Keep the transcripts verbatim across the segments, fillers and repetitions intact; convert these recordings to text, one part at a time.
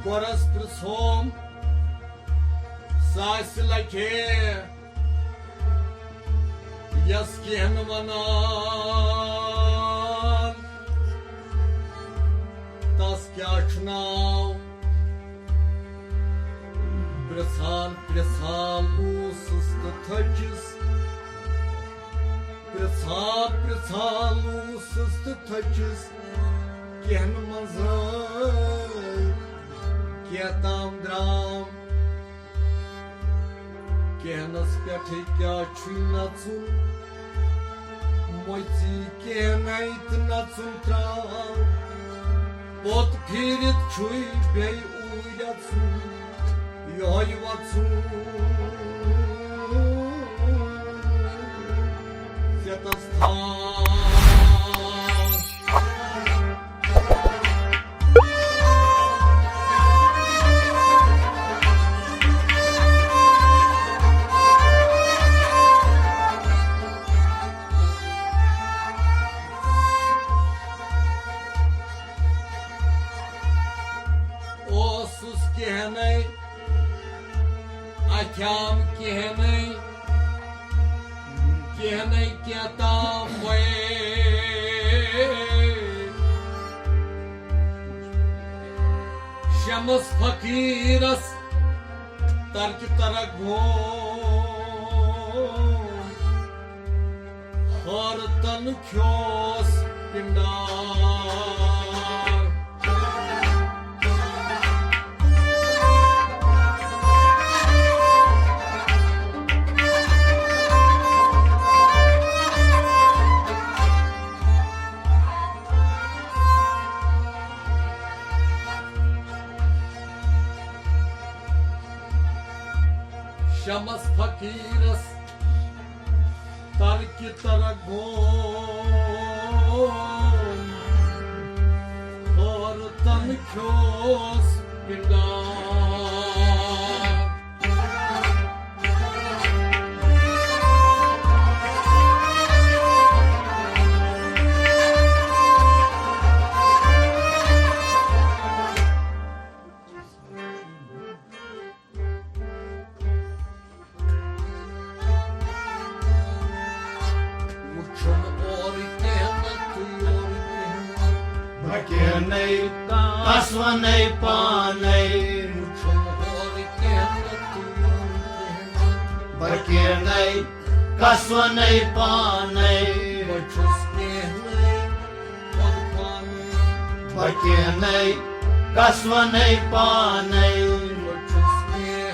ورس پرژھوم، سہ آسہِ لکھے یس کینٛہہ نہٕ ونان، تس کیٛاہ چھُ ناو؟ پرژھان پرژھان اوسُس تہٕ تھٔچِس، پرژھان پرژھان اوسُس تہٕ تھٔچِس کینٛہہ نہٕ منٛزٕ کینٛہہ تام درٛام۔ کینٛہہ نس پٮ۪ٹھٕے کیٛاہ چھُے نژُن؟ مۄژی کینٛہہ نَے تہٕ نژُن ترٛاو۔ پوٚت پھیٖرِتھ چھُے بیٚیہِ اوٗرۍ اَژُن، یِہوٚے وَژُن ژےٚ تَس تھاو۔ اوسُس کینٛہہ نَے، اَتھیام کینٛہہ نَے، کینٛہہ نَے کینٛہہ تام وۄنۍ۔ شمس فقیرس ترکہِ ترک گوم، حٲرتن کھیوس پنڈار۔ شمس فقیرس ترکہِ ترک گوم، حٲرتن کھیوس پنڈار۔ وُچھُم اورٕ کینٛہہ نہٕ تہٕ یورٕ کینٛہہ نہٕ۔ بہٕ کینٛہہ نَے، کس وَنَے پانَے۔ وُچھُم اورٕ کینٛہہ نہٕ تہٕ یورٕ کینٛہہ نہٕ۔ بہٕ کینٛہہ نَے، کس وَنَے پانَے۔ بہٕ چھُس کینٛہہ نَے، خۄد پانَے۔ بہٕ کینٛہہ نَے، کس وَنَے پانَے۔ بہٕ چھُس کینٛہہ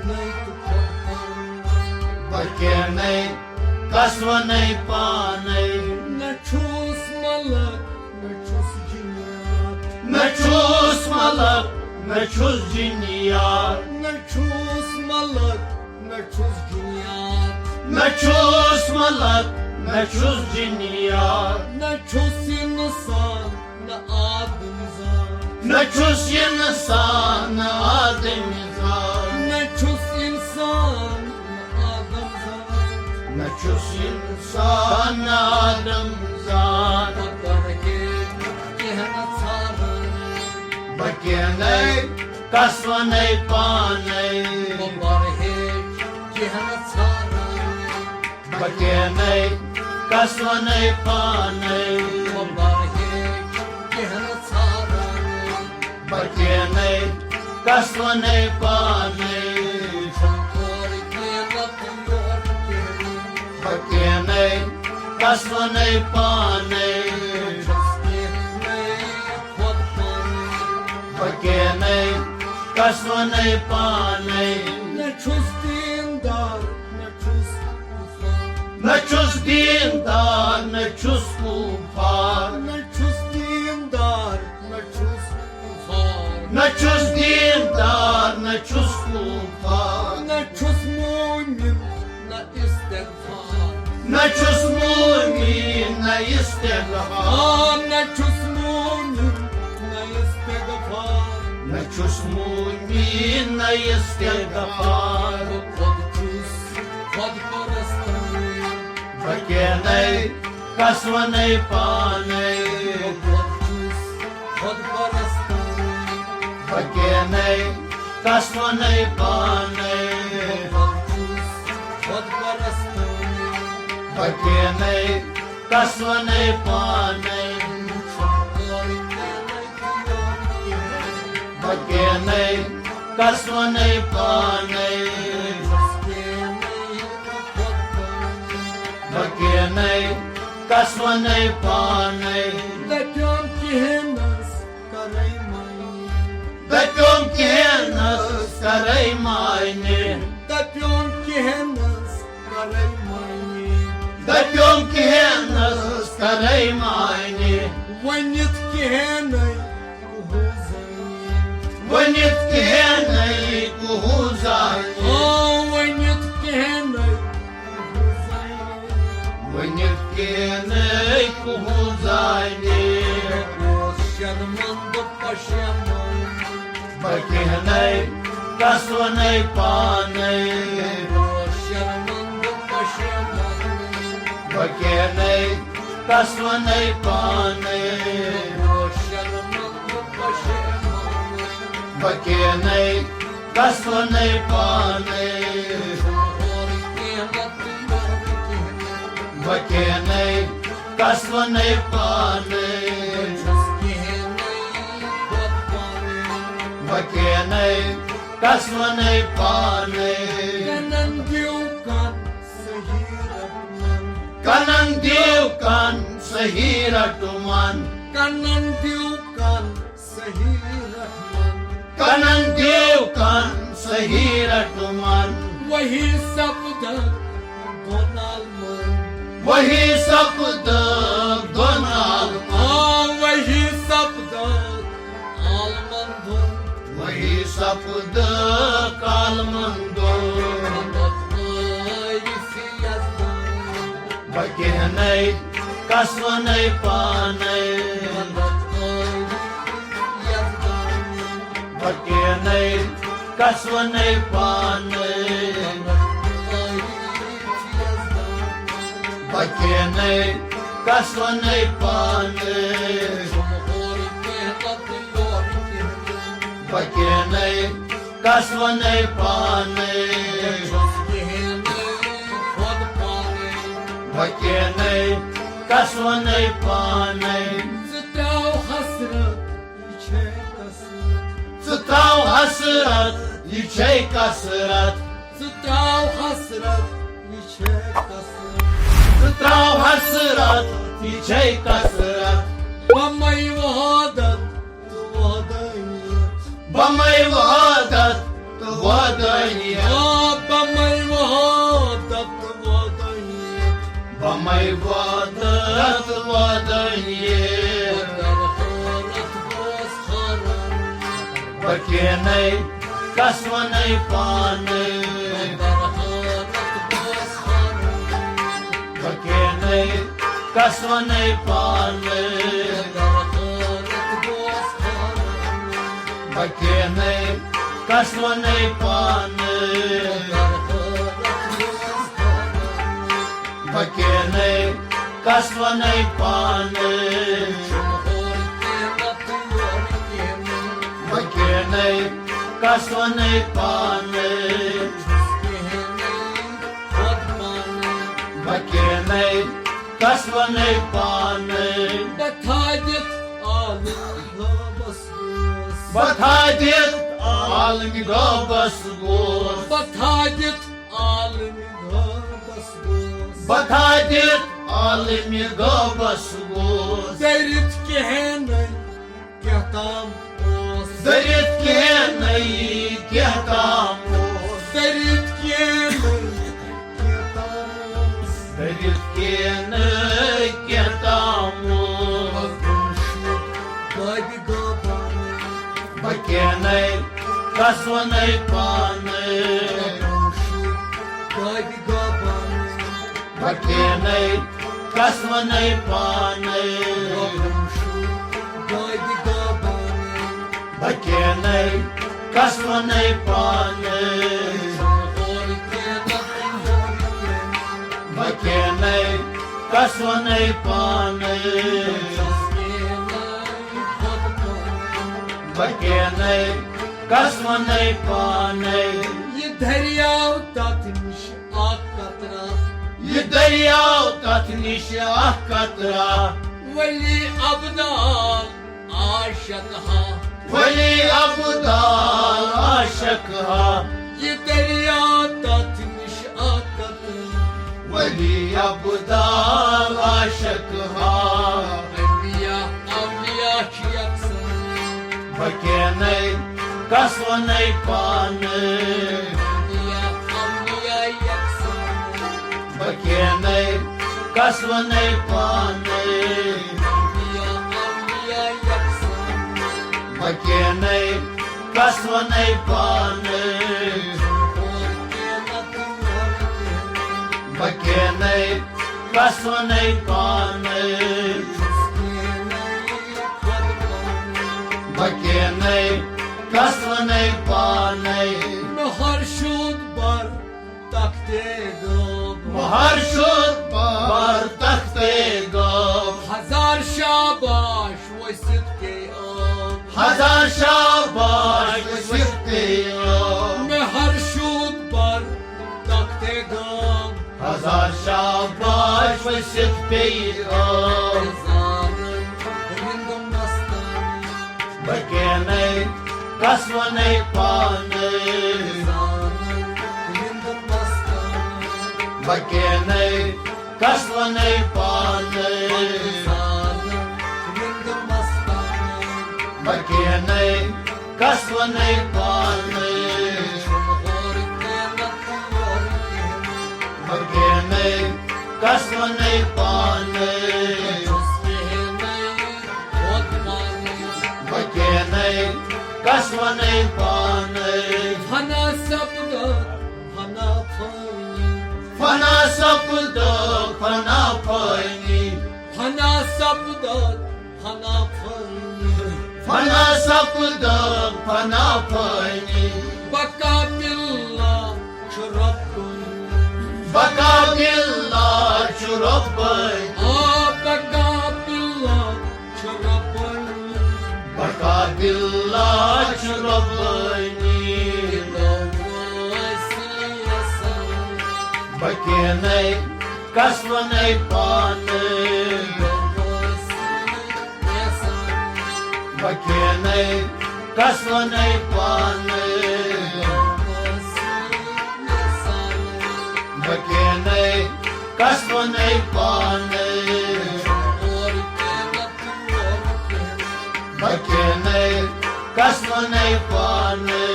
نَے تہٕ خۄد پانَے۔ بہٕ کینٛہہ نَے، کس وَنَے پانَے۔ نہ چھُس ملک، نہ چھُس جنیات۔ نہ چھُس ملک، نہ چھُس جنیات۔ نہ چھُس ملک، نہ چھُس جنیات۔ نہ چھُس ملک، نہ چھُس جنیات۔ نہ چھُس انسان، نہ آدم زاد۔ نہ چھُس انسان، نہ آدم زاد۔ نہ چھُس انسان، نہ آدم زاد۔ نہ چھُس انسان، نہ آدم زاد۔ بہٕ پرہیز کینٛہہ نہٕ ژھانڈان۔ بہٕ کینٛہہ نَے، کس وَنَے پانَے۔ بہٕ پرہیز کینٛہہ نہٕ ژھانڈان۔ بہٕ کینٛہہ نَے، کس وَنَے پانَے۔ بہٕ پرہیز کینٛہہ نہٕ ژھانڈان۔ بہٕ کینٛہہ نَے، کس وَنَے پانَے۔ وُچھُم اورٕ کینٛہہ نہٕ تہٕ یورٕ کینٛہہ نہٕ۔ بہٕ کینٛہہ نَے، کس وَنَے پانَے۔ بہٕ چھُس کینٛہہ نَے، خۄد پانَے۔ بہٕ کینٛہہ نَے، کس وَنَے پانَے۔ نہ چھُس دیندار، نہ چھُس کفار۔ نہ چھُس دیندار، نہ چھُس کفار۔ نہ چھُس دیندار، نہ چھُس کفار۔ نہ چھُس دیندار، نہ چھُس کفار۔ نہ چھُس مومن، نہ استغفار۔ نہ چھُس مومن، نہ استغفار۔ نہ چھُس مومن، نہ استغفار۔ نہ چھُس مومن، نہ استغفار۔ بہٕ خۄد چھُس خۄد پرستٕے۔ بہٕ کینٛہہ نَے، کس وَنَے پانَے۔ بہٕ خۄد چھُس خۄد پرستٕے۔ بکینَے کس ونے پانے، بکینَے کس ونے پانے، بکینَے کس ونے پانے، بکینَے کس ونے پانے۔ دپیوم کہینس کرے معنی، دپیوم کہینس کرے معنی، دپیوم کہینس کرے معنی، دپیوم کہینس کرے معنی۔ ؤنِتھ کہینَے کہو زانی، ؤنِتھ کہینَے کہو زانی، آ، ؤنِتھ کہینَے کہو زانی، ؤنِتھ کہینَے کہو زانی۔ بہٕ اوس شرمندٕ پشیمان، بکینَے کس ونے پانے، بہٕ اوس شرمندٕ پشیمان، بکینَے کس ونے پانے، بہٕ اوس شرمندٕ پشیمان، بکینَے کس ونے پانے، بکینَے کس ونے پانے، بکینَے کس ونے پانے۔ کنن دیو کن صحیح رقمن، کنن دیو کن صحیح رقمن، کنن دیو کن صحیح رقمن، کنن دیو کن صحیح رقمن۔ وہی سپدن دونال وہی سپدٕ دۄن عالمن۔ آ، وہی سپدٕ عالمن دۄن۔ وہی سپدٕ عالمن دۄن۔ مدد عٲرِف یزدان۔ بکینَے کس ونے پانے۔ مدد عٲرِف یزدان۔ بکینَے کس ونے پانے۔ بکینَے کس ونے پانے۔ بکینَے کس ونے پانے۔ بکینَے کس ونے پانے۔ ژٕ ترٛاو حسرت، یہِ چھے کثرت۔ ژٕ ترٛاو حسرت، یہِ چھے کثرت۔ ژٕ ترٛاو حسرت، یہِ چھے کثرت۔ ژٕ ترٛاو حسرت، یہِ چھے کثرت۔ بمے وحدت تہٕ وحدانیت۔ بمے وحدت تہٕ وحدانیت۔ آ، بمے وحدت تہٕ وحدانیت۔ بمے وحدت تہٕ وحدانیت۔ مگر حالت گوس حٲران۔ بکینَے کس ونے پانے۔ مگر حالت گوس حٲران۔ بکینَے کس ونے پانے۔ مگر حالت گوس حٲران۔ بکینَے کس ونے پانے۔ مگر حالت گوس حٲران۔ بکینَے کس ونے پانے۔ بکینَے کس ونے پانے۔ بکینَے کس ونے پانے۔ بتھا دِتھ عالم غٲبس گوس۔ بتھا دِتھ عالم غٲبس گوس۔ بتھا دِتھ عالم غٲبس گوس۔ بتھا دِتھ عالم غٲبس گوس۔ دٔرِتھ کینٛہہ نَے کینٛہہ تام اوس۔ دٔرِتھ کینٛہہ نَے کینٛہہ تام اوس۔ دٔرِتھ کینٛہہ نَے کینٛہہ تام اوس۔ دٔرِتھ کینٛہہ نَے کینٛہہ تام اوس۔ گوٚو شُر بابِ غٲبانٕے۔ بکینَے کس ونے پانے۔ بکینَے کس ونے پانے۔ بکینَے کس ونے پانے۔ بکینَے کس ونے پانے۔ بکینَے کس ونے پانے۔ یہ دریاو تتھ نش اکھ قطرہ۔ یہ دریاو تتھ نش اکھ قطرہ۔ ولی ابدال عاشق ہا۔ ولی ابدال عاشق ہا۔ یہ دریا تتھ نش اکھ قطرہ۔ ولی ابدال عاشق ہا۔ انبیاء اولیاء چھ یکساں۔ بہ کینَے کس ونے پانے۔ انبیاء اولیاء یکساں۔ بہ کینَے کس ونے پانے۔ انبیاء اولیاء یکساں۔ بہ کینَے کس ونے پانے۔ بہ کینَے کس ونے پانے۔ بہ کینَے کس ونے پانے۔ مہر شود بر تختے گب۔ مہر شود بر تختے گب۔ ہزار شاباش ؤسِتھ پیٚیہِ آب۔ ہزار شاباش ؤسِتھ پیٚیہِ آب۔ مہر شود بر تختے گب۔ ہزار شاباش ؤسِتھ پیٚیہِ آب۔ زانن رند مستان۔ بہ کینَے کس ونے پانے۔ زانن رند مستان۔ بہ کینَے کس ونے پانے۔ زانن رند مستان۔ بہ کینَے کس ونے پانے۔ چھُنہٕ ہورٕ کینٛہہ نتہٕ یورٕ کینٛہہ۔ بہ کینَے کس ونے پانے۔ چھُس کینٛہہ نَے ہوت پانے۔ بہ کینَے کس ونے پانے۔ فنا سپدٕ فنا فٲنی۔ فنا سپدٕ فنا فٲنی۔ فنا سپدٕ فنا فٲنی۔ فنا سپدٕ فنا فٲنی۔ بقا باللہ چھُ ربٲنی۔ بقا باللہ چھُ ربٲنی۔ آ، بقا باللہ چھُ ربٲنی۔ بقا باللہ چھُ ربٲنی۔ بہ کینَے کس ونے پانے۔ بہ کینَے کس ونے پانے۔ بہ کینَے کس ونے پانے۔ بہ کینَے کس ونے پانے۔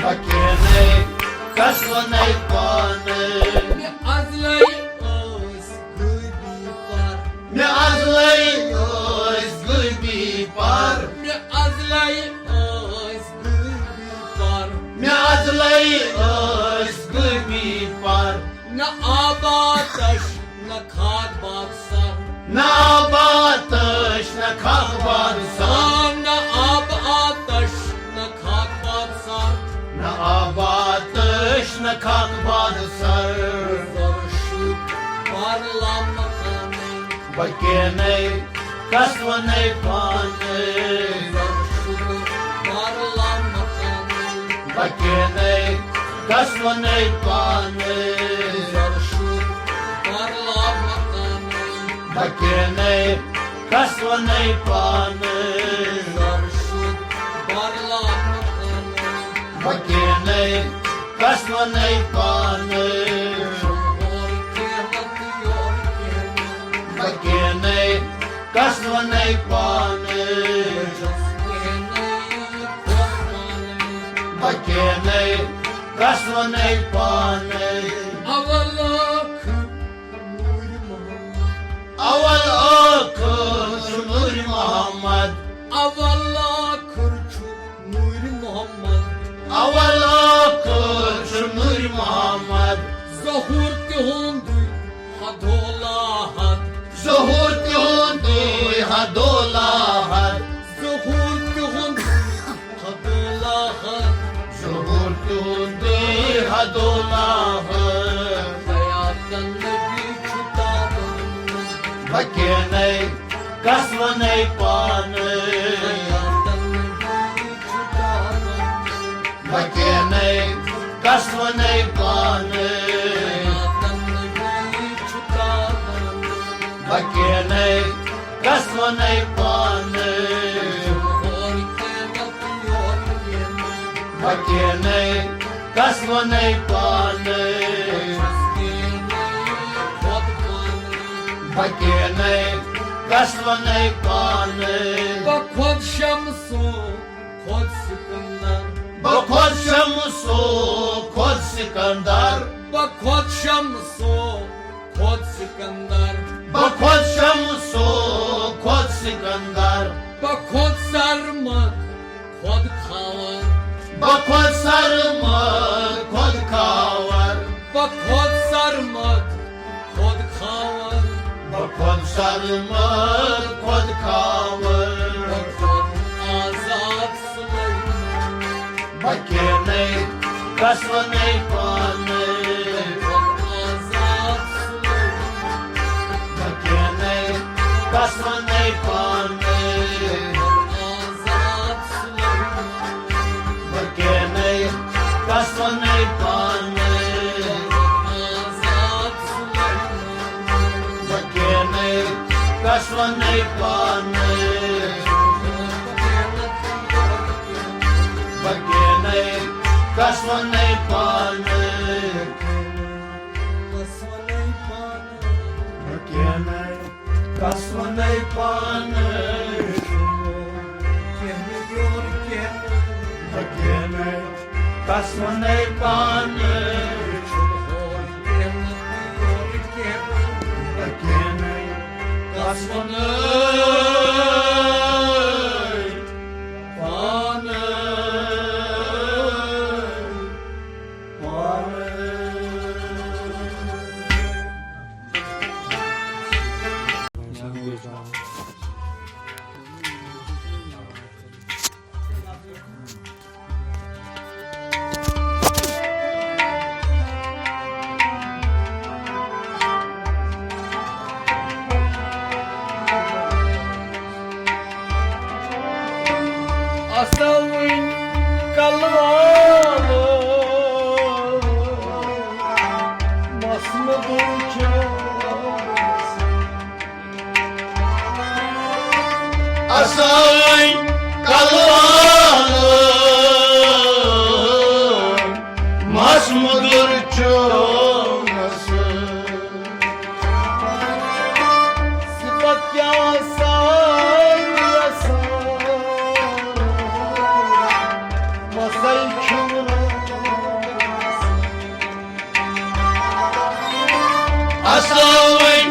بہ کینَے کس ونے پانے۔ مےٚ ازلے ٲسۍ غٲبی پر۔ مےٚ ازلے ٲسۍ غٲبی پر۔ مےٚ ازلے ٲسۍ غٲبی پر۔ مےٚ ازلے ٲسۍ غٲبی پر۔ نہ آباتش نہ خاک باد سر۔ نہ آباتش نہ خاک باد سر۔ آ، نہ آب آتش نہ خاک باد سر۔ نہ آباتش نہ خاک باد سر۔ زر شد بار لامکانے۔ بہ کینَے کس ونے پانے۔ زر شد بار لامکانے۔ بہ کینَے کس ونے پانے۔ زر شد بار لامکانے۔ بہ کینَے کس ونے پانے۔ زر شد بار لامکانے۔ بہ کینَے کس ونے پانے۔ چھُنہٕ ہورٕ کینٛہہ نتہٕ یورٕ کینٛہہ۔ بہ کینَے کس ونے پانے۔ بہ کینَے کس ونے پانے۔ اول ٲخر نوٗرِ محمد۔ اول ٲخر چھُ نوٗرِ محمد۔ اول ٲخر چھُ نوٗرِ محمد۔ اول ٲخر چھُ نوٗرِ محمد۔ ظہوٗر تِہُنٛدُے حدو لاحد۔ ظہوٗر تِہُنٛدُے حدو لاحد۔ ظہوٗر تِہُنٛدُے حدو لاحد۔ ظہوٗر تِہُنٛدُے حدو لاحد۔ حیاتن نبی چھُ تابان۔ بہ کینَے کس ونے پانے۔ بکینے کس ونے پانے۔ بکینے کس ونے پانے۔ بکینے کس ونے پانے۔ بکینے کس ونے پانے۔ بہ خود شمسو خود سکندر۔ بہ خود شمسو خود سکندر۔ بہ خود شمسو خود سکندر۔ بہ خود شمسو خود سکندر۔ بہ خود سرمد خود خاور۔ بہ خود سرمد خود خاور۔ بہ خود سرمد خود خاور۔ بہ خود سرمد خود خاور۔ بہ خود آزاد سلیمان۔ بکینے کس ونے پانے۔ بہ خود آزاد سلیمان۔ بکینے کس ونے پانے۔ بہ خود آزاد سلیمان۔ بکینے کس ونے پانے۔ بہ خود آزاد سلیمان۔ بکینے کس ونے پانے۔ بکینے کس ونے پانے۔ بکینے کس ونے پانے۔ بکینے کس ونے پانے۔ بکینے کس ونے پانے۔ پانے۔ اَسا وٕنۍ کلہٕ والو مَس مُدُر چیوٚو۔ اَسا وٕنۍ کلہٕ والو مَس مُدُر چیوٚو۔ صفت کیا ساری اصل مسل چھُنہٕ۔ اصل وۄنۍ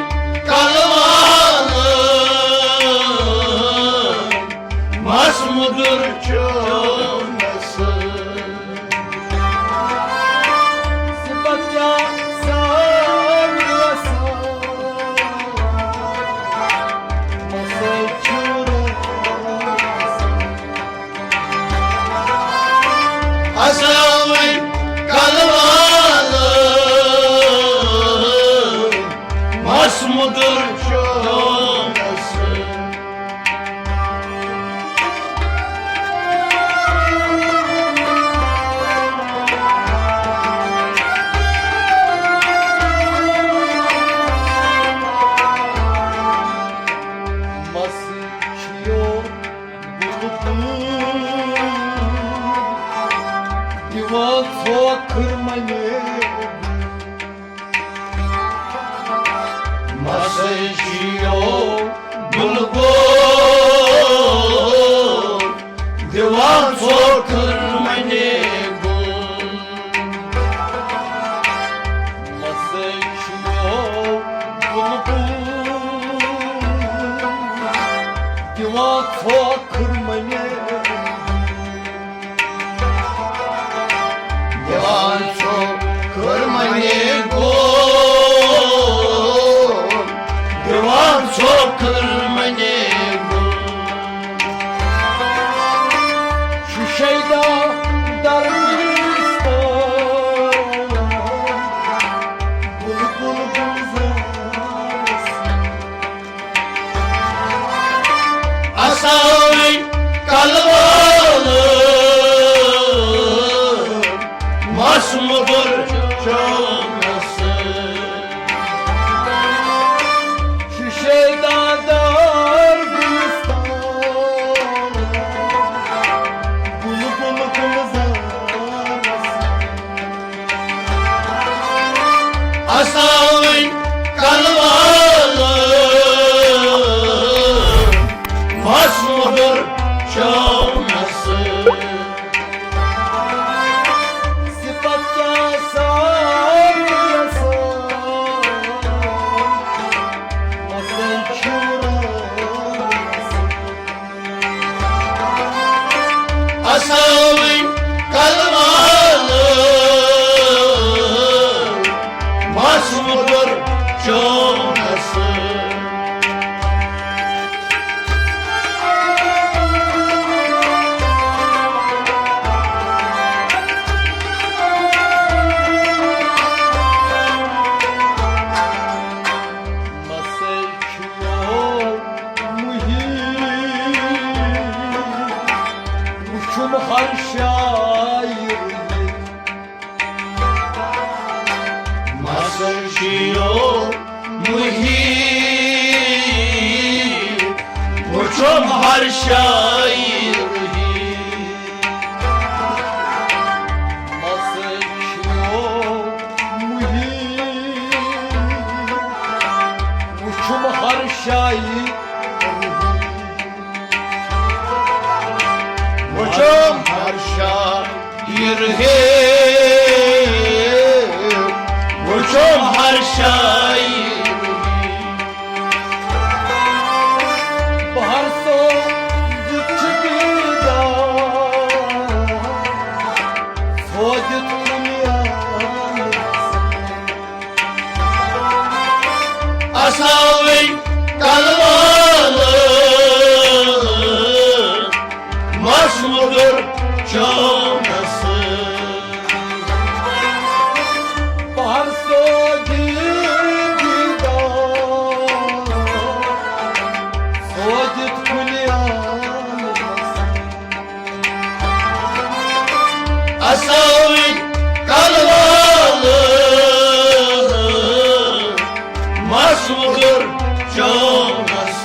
کلہٕ والہٕ مَس مُدُر چونس۔ صفت کیا ساری اصل مسل چھُنہٕ۔ اصل وۄنۍ کلہٕ والہٕ مَس مُدُر چونس۔ مَس چھُ یور بُلبُل دِوان ژھۄکھ مَنے۔ مَس چھُ یور بُلبُل دِوان ژھۄکھ مَنے۔ مَس چھُ یور بُلبُل دِوان ژھۄکھ مَنے۔ دِوان ژھۄکھ مَنے گوٚو، دِوان ژھۄکھ مَنے گوٚو۔ شُشیدا وٕچھُم ہر شاعر ہی۔ مَسہٕ چھُ مُحیٖب، وٕچھُم ہر شاعر ہی۔ وٕچھُم ہر شاعر ہے، وٕچھُم ہر شاعر۔ بہر سو دِتھ چھُ دیٖدار، سو دِتھ کُنہِ اَساوٕنۍ کلوالہٕ مَس مُدُر چومس۔ پرسو دیٖدار سوزِتھ کُلہِ عالمس۔ اَساوٕنۍ کلوالہٕ مَس مُدُر چومس۔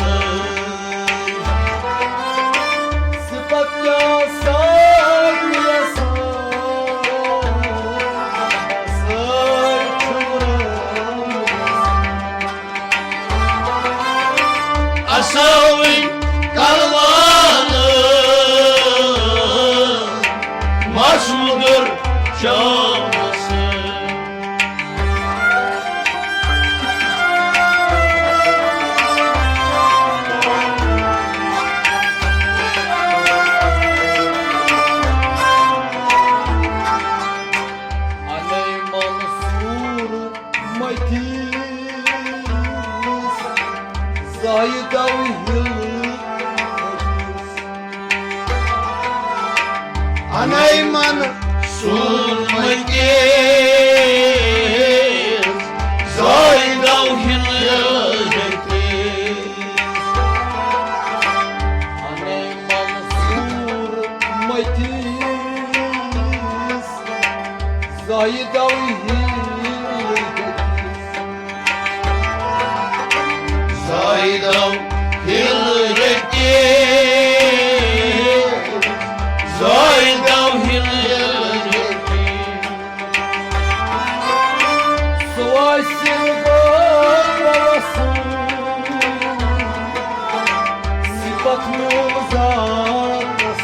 صفت کیٛاہ ساروِیَس سۭتۍ چھُ رٲومٕژ۔ اَساوٕنۍ کلوالہٕ مَس مُدُر چومس۔ اَنے منصوٗر مٔتی زاہدو ہِلہٕ۔ اَنے منصوٗر مٔتی زاہدو ہِلہٕ۔ اَنے منصوٗر مٔتی زاہدو ہِلہٕ۔ زاہدو ہِلہٕ رٔٹِتھ، زاہدو ہِلہٕ رٔٹِتھ۔ سُہ آسہِ بابا سُنٛد صفت میون ذاتس۔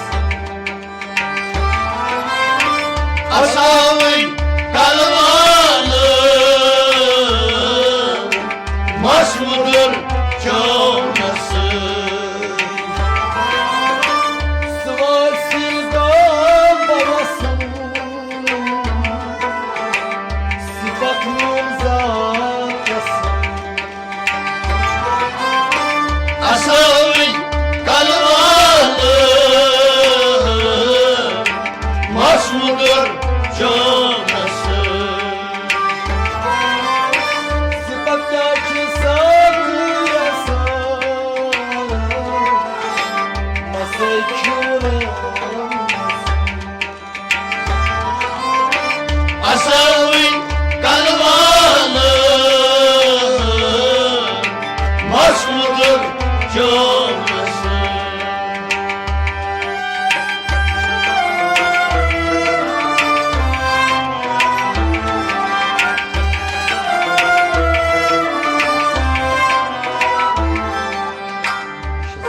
اَساوٕنۍ کلوالہٕ مَس مُدُر چومس۔ سُہ وٲسِل گام بوسُن صفت میون ذاتس۔ اَساوٕنۍ کلوالہٕ مَس مُدُر چومس۔ صفت کیٛاہ چھِ ساقی یَسَن؟ مَسَے چھُ رٲومٕژ۔ اَساوٕنۍ کلوالہٕ مَس مُدُر چومس۔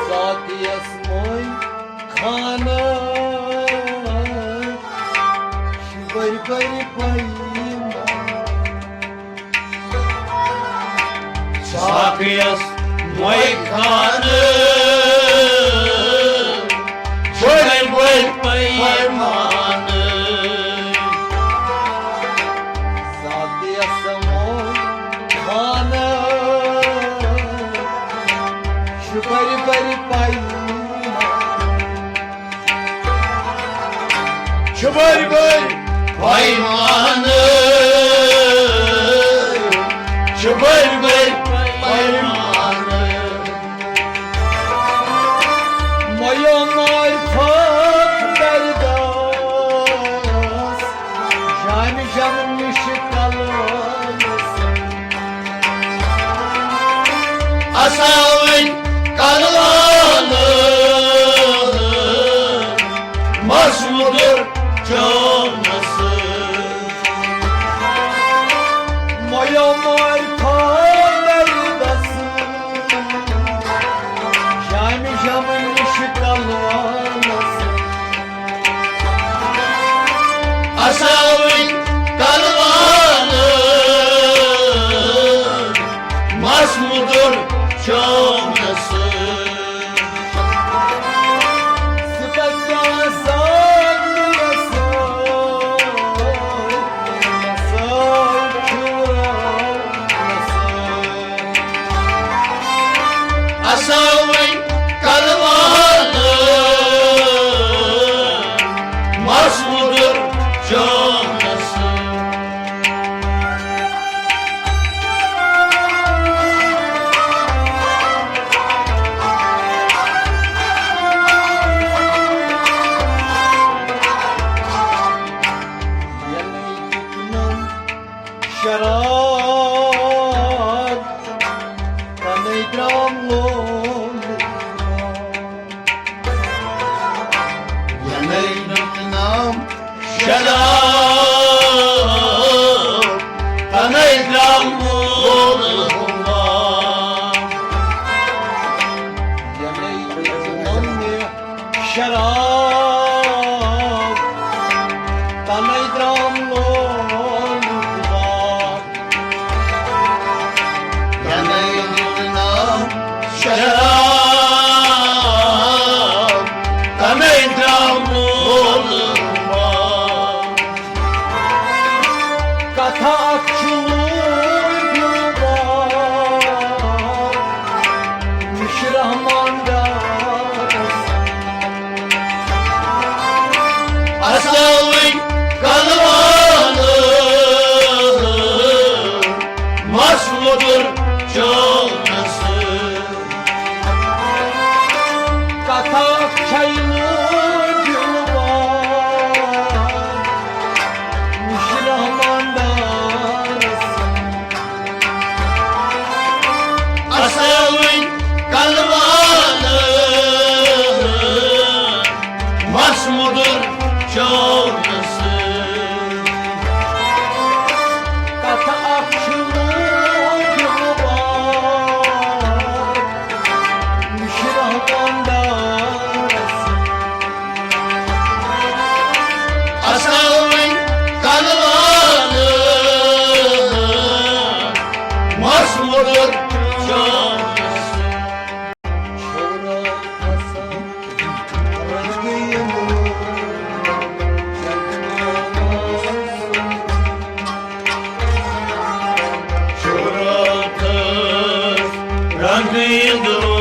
ساقیَس مٔنٛدۍ خانہٕ چھِ بٔرۍ بٔرۍ پَیمانہٕ۔ ساقیَس مٔنٛدۍ خانہٕ چھِ بٔرۍ بٔرۍ پَیمانہٕ۔ ساقیَس مٔنٛدۍ خانہٕ چھِ بٔرۍ بٔرۍ پَیمانہٕ۔ چھِ بٔرۍ بٔرۍ پَیمانہٕ، چھِ بٔرۍ بٔرۍ پَیمانہٕ۔ مَیو معرفت درگاہَس جامہِ جامہِ نِش کلٲنِس۔ اساوٕنۍ کلوانہٕ مس مُدُر چانس۔ مۄیو مۄے تھوو دردس، شامہِ شمہٕ نِش کلوانس۔ اساوٕنۍ کلوانہٕ مس مُدُر چانس۔ سُہ پتہٕ کیٛاہ زانہِ مےٚ سۭتۍ، مےٚ سۭتۍ چھُ رب مےٚ سۭتۍ۔ اساوٕنۍ کلوانہٕ مس مُدُر چانس۔ شراب تنے درام لول، ینے نام شراب تنے درام لول۔ ینے نام شراب تنے درام لول۔ ینے نام شراب تنے درام لول۔ کتھا اکھ چھُ لوٗبۍ مِشرا مانڈارس۔ اساوٕنۍ کلوانہٕ مس مُدُر چانس۔ کتھا چھے لوٗبۍ مِشرا مانڈارس۔ اساوٕنۍ کلوانہٕ مس مُدُر چانس۔ کتھ اکھ چھُ لوٗبۍ مِشرا مانڈارس۔ اساوٕنۍ کلوانہٕ مس مُدُر چانس۔ چھُ راتس رنٛگہٕ اِندرو،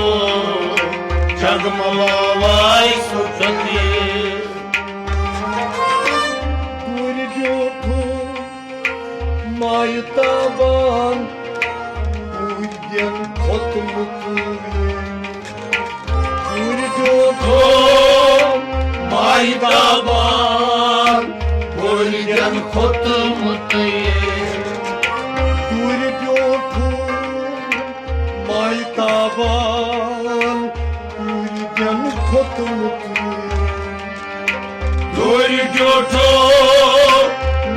چنٛگہٕ مواے سُہ ژٔلِتھ۔ کوٗرِ بیوٗٹھُن مایہِ تابان، کوٗرِ دٮ۪ن کھوٚتمُت۔ کوٗرِ بیوٗٹھُن مایہِ تابان، کوٗرِ دٮ۪ن کھوٚتمُت۔ کوٗرِ بیوٗٹھُن مایہِ تابان، کوٗرِ دٮ۪ن کھوٚتمُت۔ کوٗرِ بیوٗٹھُن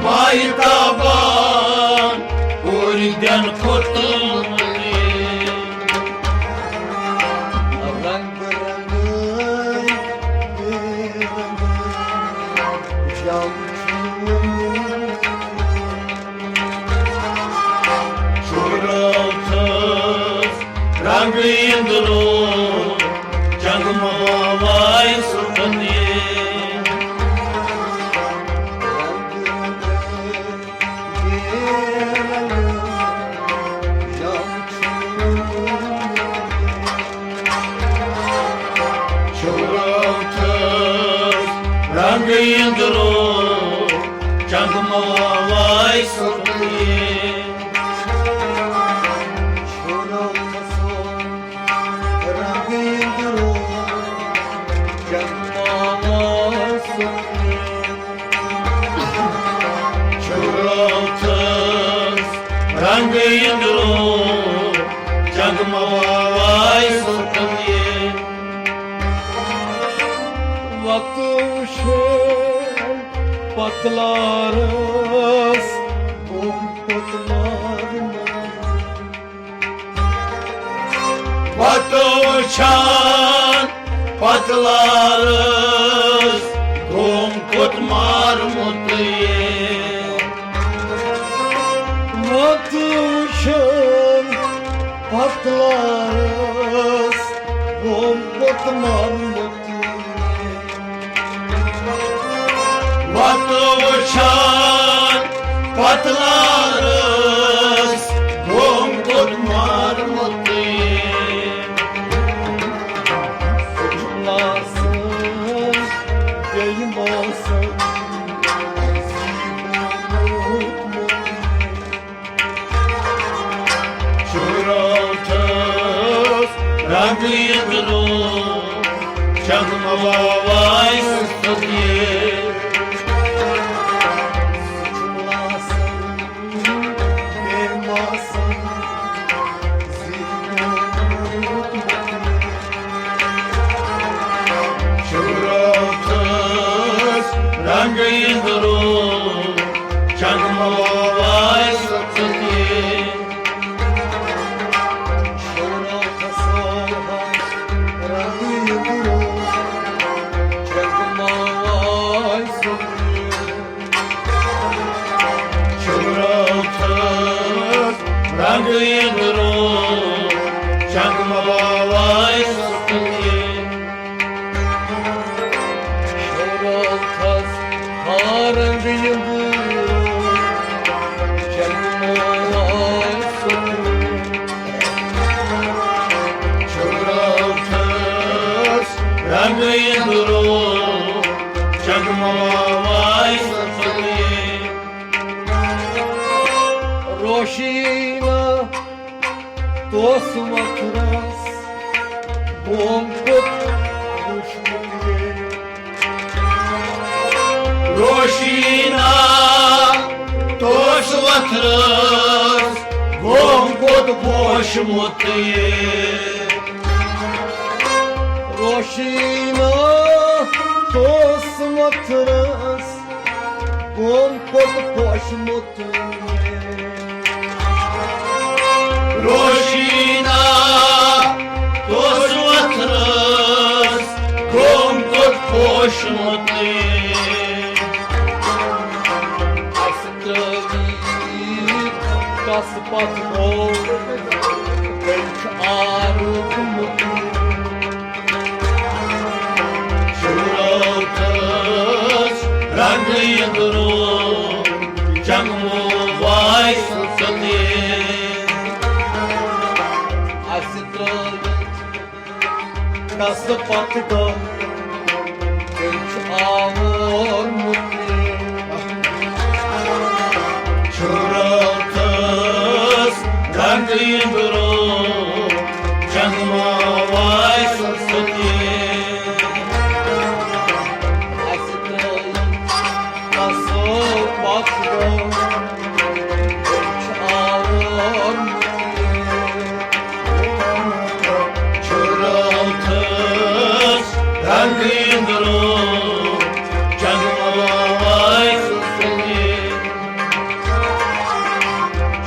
مایہِ تابان، کوٗرِ دٮ۪ن کھوٚتمُت۔ رنٛگ رنٛگٲے بے رنٛگٲے جام چھُ۔ چھُ راتس رنٛگہٕ اِندرو، چنٛگہٕ مواے سُہ ژٔلِتھ۔ چھُ راتس رنٛگہٕ اِندرو، چنٛگہٕ مواے سُہ ژٔلِتھ۔ چھُ راتس رنٛگہٕ اِندرو، چنٛگہٕ مواے سُہ ژٔلِتھ۔ چھُ راتس رنٛگہٕ اِندرو، چنٛگہٕ مواے تلارس گوٚم پوٚت مارمُت۔ پتہٕ وٕچھان پتلارس گوٚم پوٚت مارمُت۔ پتہٕ وٕچھان پتلارس گوٚم پوٚت مارمُت۔ پتہٕ وٕچھان پتلارس گوٚم پوٚت مارمُت۔ لاسن بیٚیہِ ماسن زیٖٹھ موٗدمُت۔ شُراتھس رنٛگہٕ یِنٛدرو چکمہٕ واوایہِ سُہ تہِ۔ شُراتھس رنٛگہٕ یِنٛدرو چکمہٕ واوایہِ سُہ تہِ۔ شُراتھس رنٛگہٕ یِنٛدرو چکمہٕ واوایہِ سُہ تہِ۔ شُراتھس رنٛگہٕ یِنٛدرو چکمہٕ واوایہِ سُہ تہِ۔ شُراتھس رنٛگہٕ یِنٛدرو چکمہٕ واوایہِ سُہ تہِ۔ روشیٖنا توس وتھرس گوٚم پوٚت وُشمُت۔ روشیٖنا توس وتھرس گوٚم پوٚت پوشمُت۔ روشیٖنا توس وتھرس گوٚم پوٚت پوشمُت۔ روشیٖنا توس وتھرس گوٚم پوٚت پوشمُت۔ اَسہِ ترٛٲوِتھ کس پتھ گوٚو، تٔمۍ چھُ آروٗ گوٚمُت۔ شُراتھس رنٛگہٕ یِنٛدرو چکمہٕ واوایہِ سُہ تہِ۔ اَسہِ ترٛٲوِتھ کس پتھ گوٚو، تٔمۍ چھُ آوُرمُت۔ شُراتھس رنٛگہٕ یِنٛدرو چکمہٕ واوایہِ سُہ تہِ۔ اَسہِ ترٛٲوِتھ کس پتھ گوٚو، تٔمۍ چھُ آوُرمُت۔ شُراتھس رنٛگہٕ یِنٛدرو چکمہٕ واوایہِ سُہ تہِ۔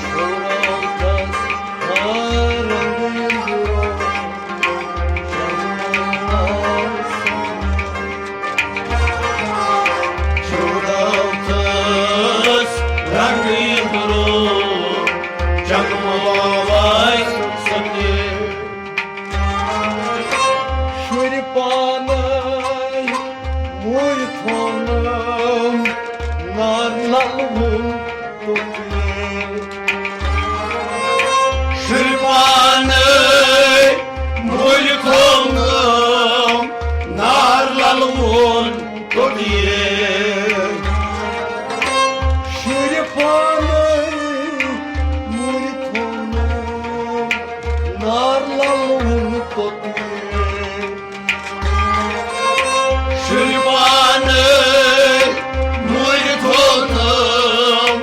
شُراتھس رنٛگہٕ یِنٛدرو چکمہٕ واوایہِ سُہ تہِ۔ شُراتھس رنٛگہٕ یِنٛدرو چکمہٕ واوایہِ سُہ تہِ۔ شُرۍ پانَے مُرۍ تھوٚونَم نار لَلوُن توٚتُے۔ شُرۍ پانَے مُرۍ تھوٚونَم نار لَلوُن توٚتُے۔ شُرۍ پانَے مُرۍ تھوٚونَم نار لَلوُن توٚتُے۔ شُرۍ پانَے مُرۍ تھوٚونَم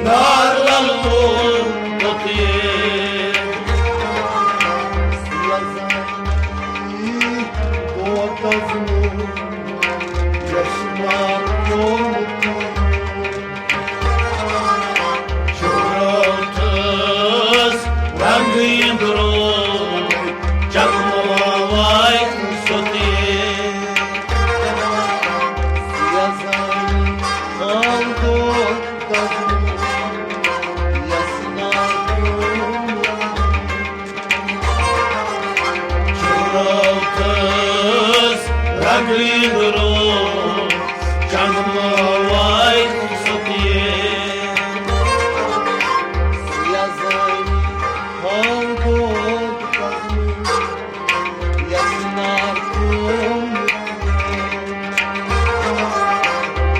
نار لَلوُن توٚتُے۔ دود دَزنُک یَس مار پیوٚمُت۔ گٔیہِ درو چنٛدمہٕ وارِ ستیے۔ یزٲنی ہاو دود پزنہٕ، یس نار قوم۔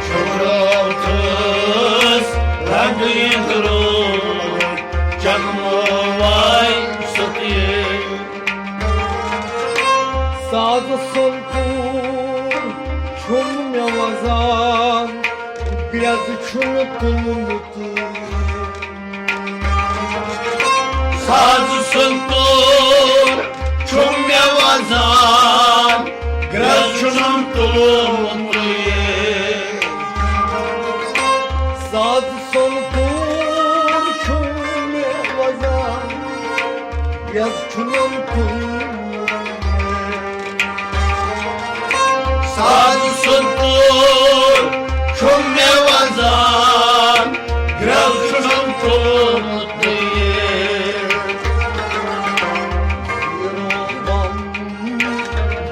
شہرتس رنٛگہٕ درو چنٛدمہٕ وارِ ستیے۔ ساز سُنٛد کوٗر چھُم مےٚ وزان، گرٛٮ۪ز چھُم تُلمُت۔ ساز سُنٛد کوٗر چھُم مےٚ وزان، گرٛٮ۪ز چھُم تُلمُت۔ ساز سُنٛد کوٗر چھُم مےٚ وزان، گرٛٮ۪ز چھُم تُلمُت۔ ساز سُنٛد کوٗر چھُم مےٚ وزان، گرٛٮ۪ز چھُم تُلمُت۔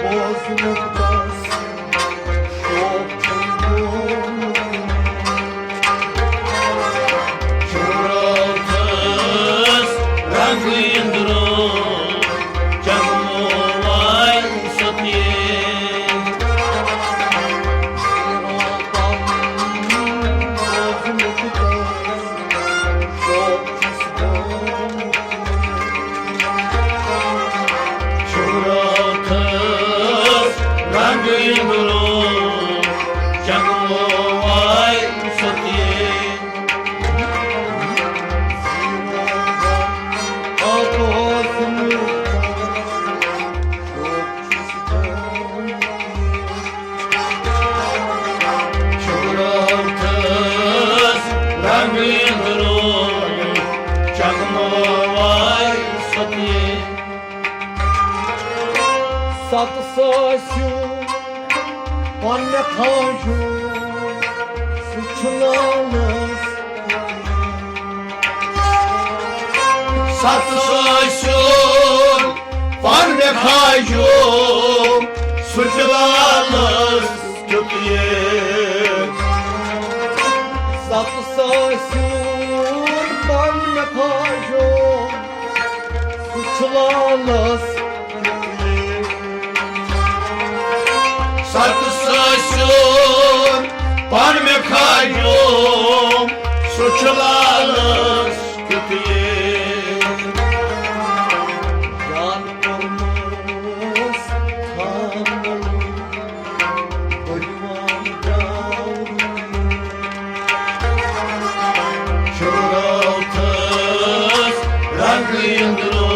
بوزنُک تس شوق چھُم گوٚمُت۔ شہرتس رنٛگہٕ اندرو چنٛدمہٕ وارِ ستیے۔ شہرتس رنٛگہٕ اندرو چنٛدمہٕ وارِ ستیے۔ شہرتس رنٛگہٕ اندرو چنٛدمہٕ وارِ ستیے۔ ستہٕ ساسیُن پننہِ خواہشُک سُہ چھُ لالس۔ ستہٕ ساسیُن پننہِ خواہشُک سُہ چھُ لالس کیُت یہِ۔ ستہٕ ساسیُن پننہِ خواہشُک سُہ چھُ لالس۔ ستہٕ ساسیُن پننہِ خواہشُک سُہ چھُ لالس کیُت یہِ۔ جان کوٚرمس خان شہرتس رنٛگہٕ اندرو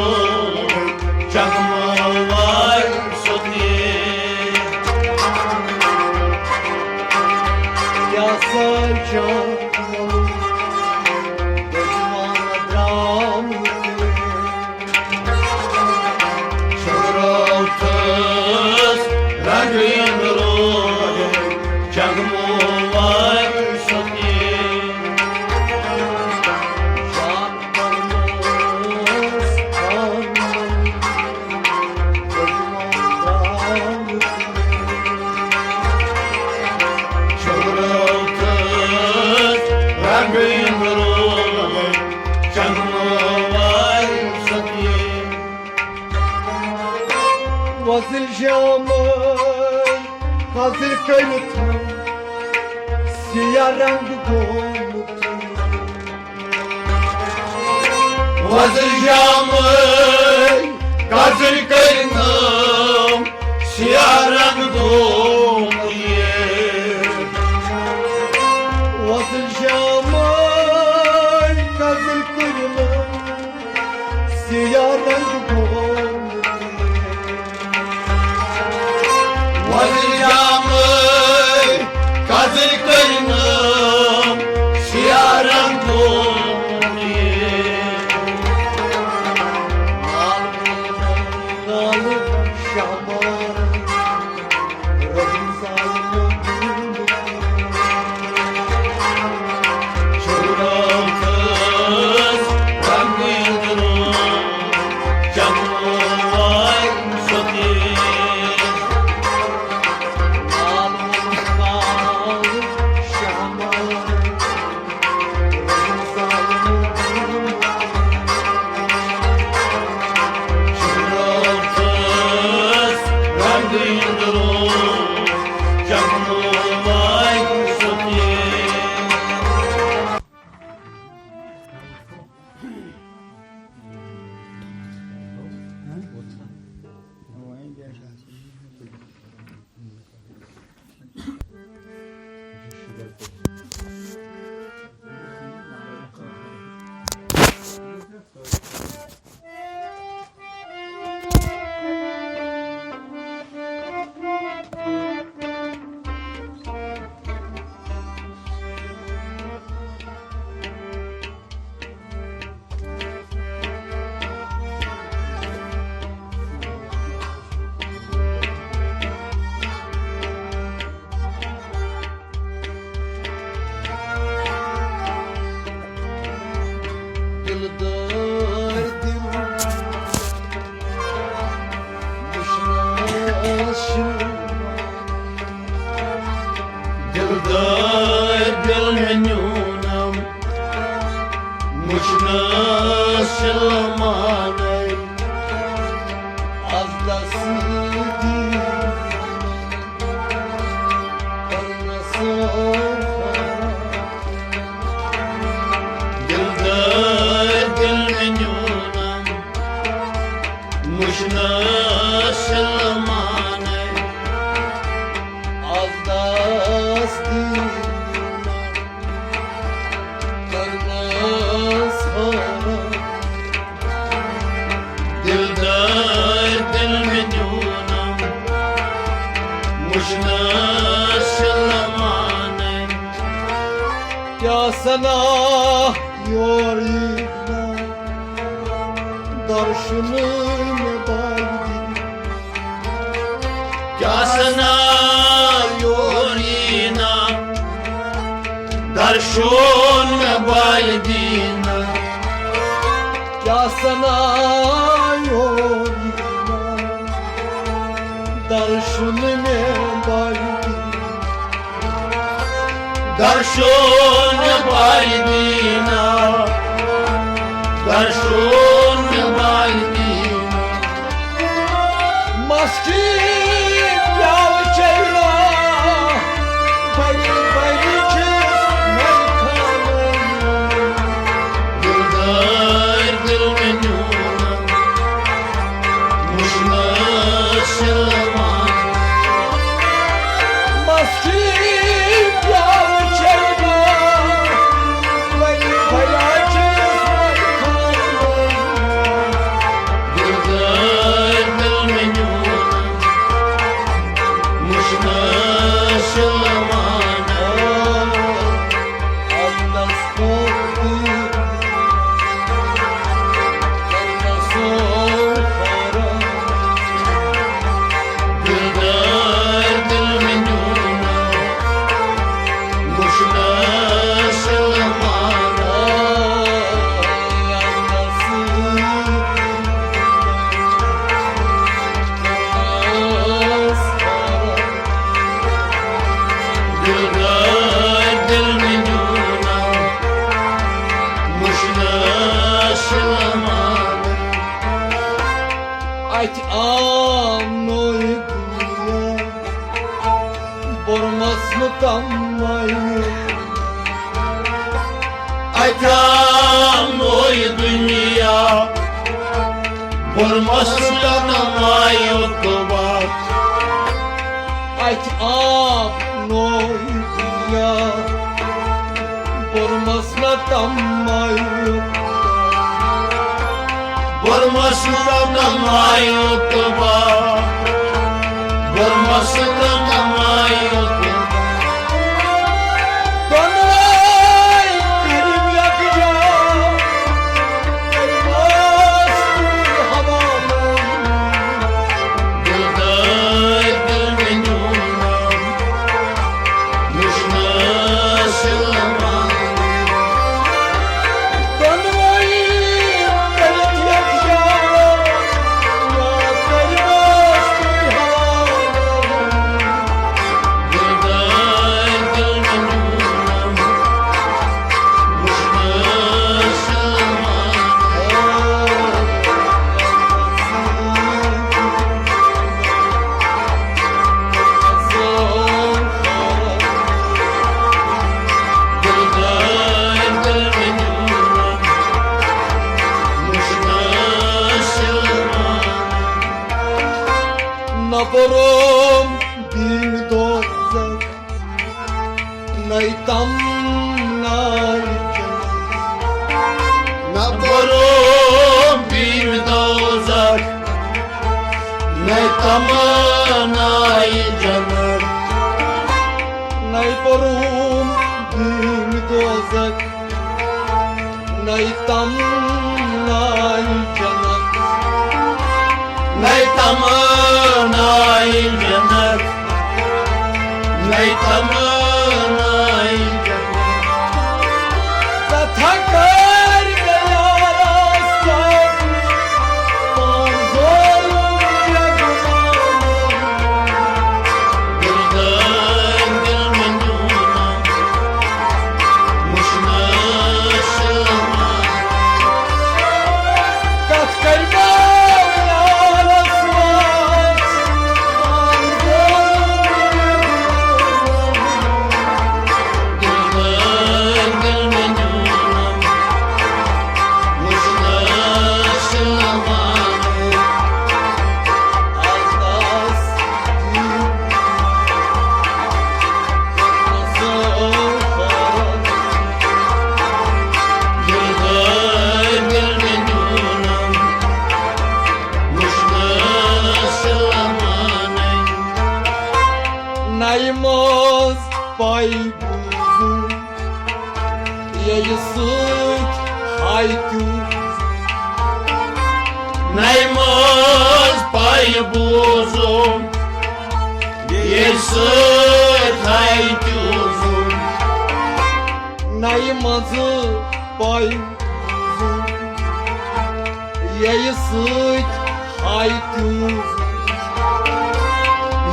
چنٛدمہٕ وارِ ستیے۔ کیٛاہ سا جنٛگل بہٕ جوان درٛامُت۔ شہرتس رنٛگہٕ اندرو چنٛدمہٕ وارِ ستیے۔ جان پرنس خان شہرتس رنٛگہٕ اندرو چنٛدمہٕ وارِ ستیے۔ وۄزٕلۍ جامہٕ کۄزٕلۍ کٔرِتھ سِیاہ رنٛگ گوٚمُت۔ وۄزٕلۍ جامہٕ کۄزٕلۍ کٔرِتھ سِیاہ رنٛگ گوٚمُت۔ وۄزٕلۍ جامہٕ کۄزٕلۍ کٔرِتھ سِیاہ رنٛگ گوٚمُت۔ وۄزٕلۍ جامہٕ کۄزٕلۍ کٔرِتھ سِیاہ رنٛگ گوٚمُت۔ لال شہباز رحیم صاحب۔ شہرتس رنٛگہٕ اندرو چنٛدمہٕ مُشنَس سلمانَے۔ از دس دیٖنہ کرنس حٲران۔ دلدار دل مےٚ نیونم مُشنَس سلمانَے۔ کیٛاہ سنا یور یی نا، درشنہٕ مےٚ باے دِنۍ۔ کیٛاہ سنا یور یی نا، درشن مےٚ باے دِنۍ۔ کیٛاہ سنا یور یی نا، درشن مےٚ باے دِنۍ۔ درشن باے دِنۍ، درشن باے دِنۍ۔ مسکین پیالہٕ چیٚیہِ نا، بری بری چھِس مےٚ خانہٕ۔ دلدار دل مےٚ نیونم مُشنَس سلمان۔ مسکین پیالہٕ چیٚیہِ نا، وۄنۍ بھیا چھُس وۄنۍ خانہٕ۔ دلدار دل مےٚ نیونم مُشنَس سلمان۔ دلدار دل مےٚ نیونم مُشنَس سلمان۔ اتہِ آو نوٚے دُنیا، بوٚرمس نہٕ تمے۔ اتہِ آو نوٚے دُنیا، بوٚرمس نہٕ تمے۔ اتہِ آو نوٚے دُنیا، بوٚرمس نہٕ تمے۔ بوٚرمس نہٕ تمے۔ دۄنوَے کٔرِم یکجا، کٔرمس تُہۍ حوالہٕ۔ دلدار دل مےٚ نیونم مُشنَس سلمان۔ دۄنوَے کٔرِتھ یکجا، یا کٔرمس تُہۍ حوالہٕ۔ دلدار دل مےٚ نیونم مُشنَس سلمان۔ نہ بوٚرُم بیٖڑ دوزخ، نَے تمناے جنت۔ نہ بوٚرُم بیٖڑ دوزخ، نَے تمناے جنت۔ نَے بوٚرُم بیٖڑ دوزخ، نَے تمناے جنت۔ نَے تمناے جنت، نَے تمناے جنت۔ کتھا کر گیا راستہ، پان ظالم یا غلام۔ دلدار دل مےٚ نیونم مُشنَس سلمان۔ کتھ کرِ مولا رسوس، پان ظالم یا غلام۔ بوٗزُم، ییٚلہِ سۭتۍ ہاے تیوٗت۔ نَیہِ منٛز پَے بوٗزُم، ییٚلہِ سۭتۍ ہاے تیوٗزُم۔ نَیہِ منٛزٕ پَے بوٗزُم، ییٚلہِ سۭتۍ ہاے تیوٗز۔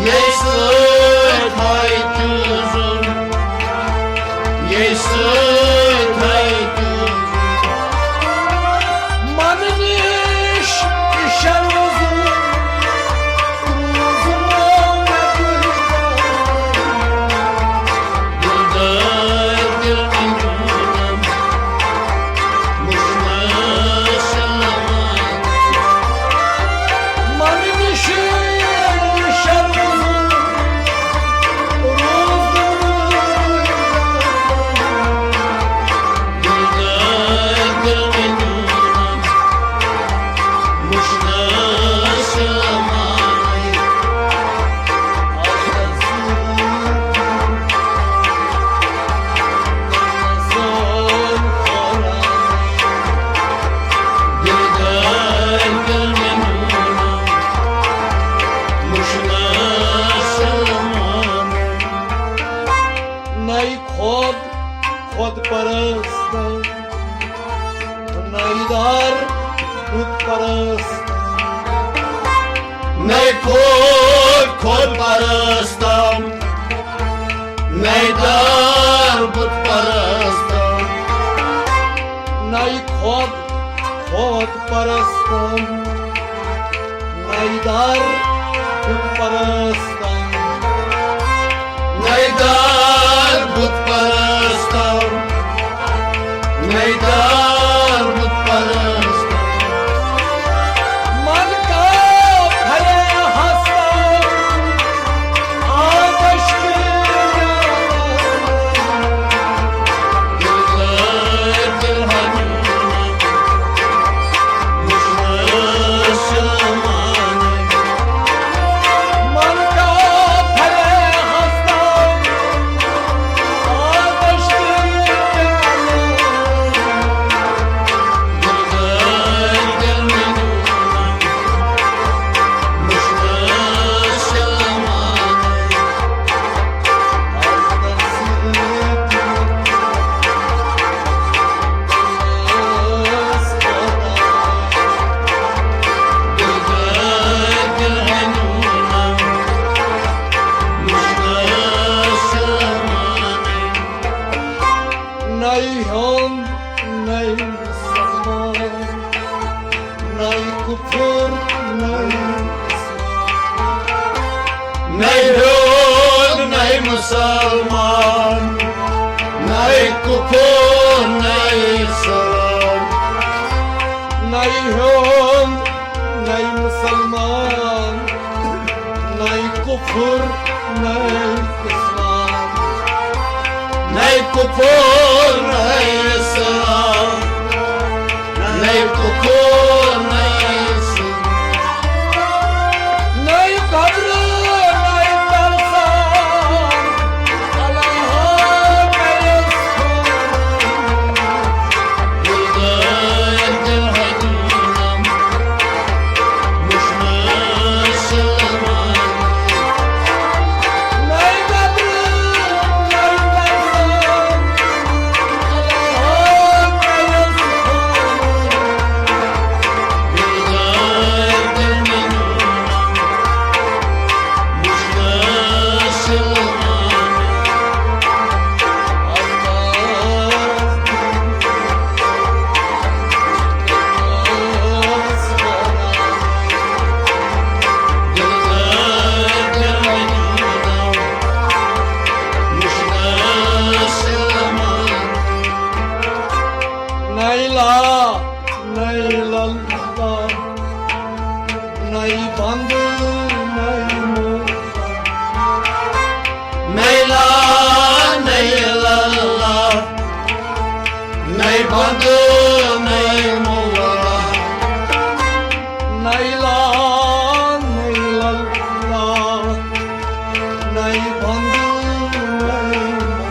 ییٚلہِ سۭتۍ ہاے تیوٗزُن۔ ییٚلہِ سۭتۍ ہاے تیوٗز۔ من نِش شرمزُن۔ روزُن مےٚ دِلدار۔ دِلدار دِل اَنجوٗنم۔ نَے خۄد، خۄد پرستم، نَے دار بُت پرستم۔ نَے خۄد، خۄد پرستم، نَے دار بُت پرستم۔ نَے خۄد، خۄد پرستم، نَے دار بُت پرستم۔ نَے دار بُت پرستم۔ نَے دار بُت پرستم۔ من کا بھلے ہستم، آتش کے نَے ہیوٚن، نَے سَمان۔ نَے کُفُر، نَے اِسلام۔ نَے ہیوٚد، نَے مُسلمان۔ نَے کُفُر، نَے اِسلام۔ نَے ہیوٚد، نَے مُسلمان۔ نَے کُفُر، نَے اِسلام۔ نَے کُفُر، نَے اِسلام۔ نَے کُفُر، نَے اِسلام۔ نَے قدر، نَے ترسان۔ اللہ، نَے اِسلام۔ نَے لا، نَے لَلا، نَے بَندٕ، نَے مولا۔ نَے لا، نَے لَلا، نَے بَندٕ، نَے مولا۔ نَے لا، نَے لَلا، نَے بَندٕ، نَے مولا۔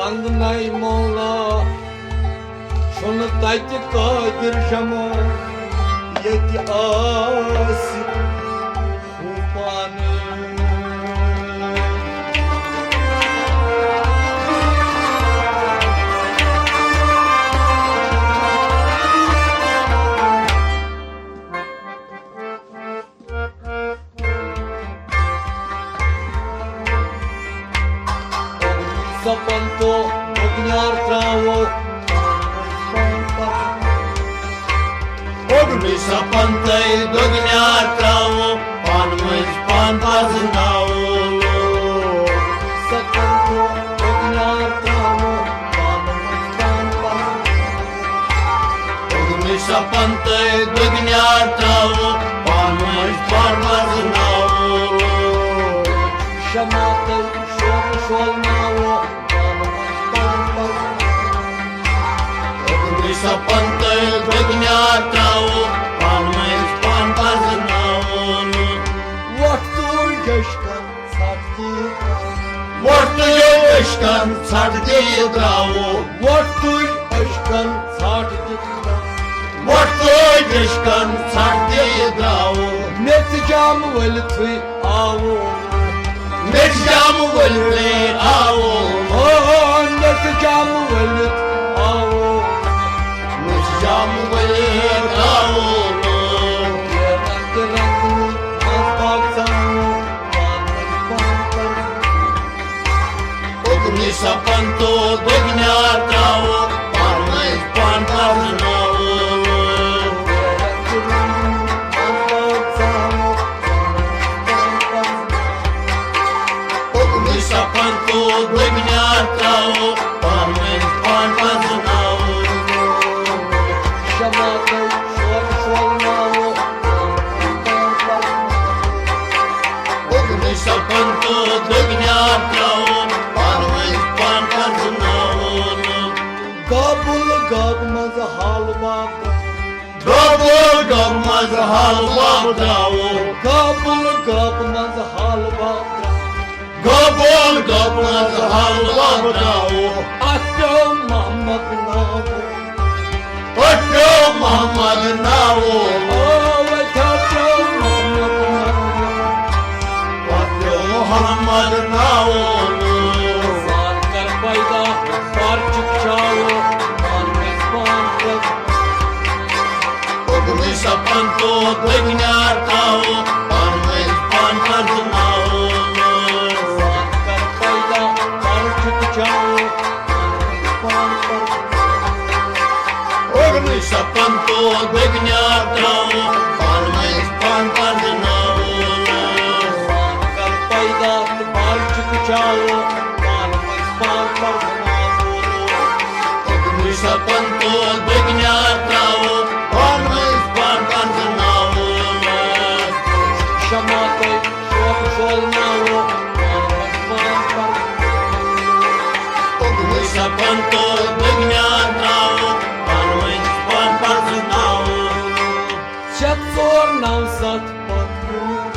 وندنَے مولا، چھُنہٕ تَتہِ قٲدِر شمع، ییٚتہِ آسہِ ہُہ پانہٕ۔ سپن تو بگنیار تراوو۔ اوگنی سپن تہٕ بگنیار تراوو، پانہٕ ؤنۍ پان پرزناوو۔ سپن تو بگنیار تراوو، پانہٕ ؤنۍ پان پرزناوو۔ اوگنی سپن تہٕ بگنیار تراوو، پانہٕ ؤنۍ پان پرزناوو۔ شمع تہٕ شوق شولناوو، پانہٕ ؤنۍ پان پرزناوو۔ اوگنی سپن تہٕ بگنیار تراوو، پانہٕ ؤنۍ پان پرزناوو۔ وۄٹھ تُج عشقن ژھٹھ دِتھ۔ وۄٹھ تُج عشقن ژھٹھ دِتھ درٛاوو۔ وۄٹھ تُج عشقن ژھٹھ دِتھ۔ وۄٹھ تُج عشقن ژھٹھ دِتھ درٛاوو۔ میٚژِ جام ؤلتھٕے آوو۔ میٚژِ جام ؤلتھٕے آوو۔ آ، میٚژِ جام ؤلِتھ آوو۔ میٚژِ جام ؤلِتھ آوو۔ رنگ رنگ منٛز باغ ژاوو۔ اوگنی سپن تو بگنیار تراوو، پانہٕ ؤنۍ پان پرزناوو۔ اوگنی سپن تو بگنیار تراوو، پانہٕ ؤنۍ پان پرزناوو۔ شمع تہٕ شوق شولناوو۔ اوگنی سپن تو بگنیار تراوو، پانہٕ ؤنۍ پان پرزناوو۔ گابُل گاب منٛز حال باب تراوو۔ گابُل گاب منٛز حال باب تراوو۔ گابُل گاب منٛز حال باب تراوو۔ گابُل گاب منٛز حال باب تراوو۔ اَتھ پیوٚو محمد ناو۔ اَتھ پیوٚو محمد ناوو۔ او، اَتھ پیوٚو محمد ناوو۔ اَتھ پیوٚو محمد ناوو۔ سان کر پیدا، پرچُک چاوو، پان گژھ پان پرزناوو۔ اوگنی سپن تو بگنیار تراوو، پانہٕ ؤنۍ پان پرزناوو۔ سان کر پیدا، پرچُک چاوو، پان پرزناوو۔ اوگنی سپن تو بگنیار تراوو، پانہٕ ؤنۍ پان پرزناوو۔ سان کر پیدا تہٕ پرچُک چاوو، پانہٕ ؤنۍ پان پرزناوو۔ اوگنی سپن تو بگنیار تراوو، پانہٕ ؤنۍ پان پرزناوو۔ شمع تہٕ شوق شولناوو، پانہٕ ؤنۍ پان پرزناوو۔ اوگنی سپن تو بگنیار تراوو، پانہٕ ؤنۍ پان پرزناوو۔ شےٚ ژور نَو ستھ پتھ کُن۔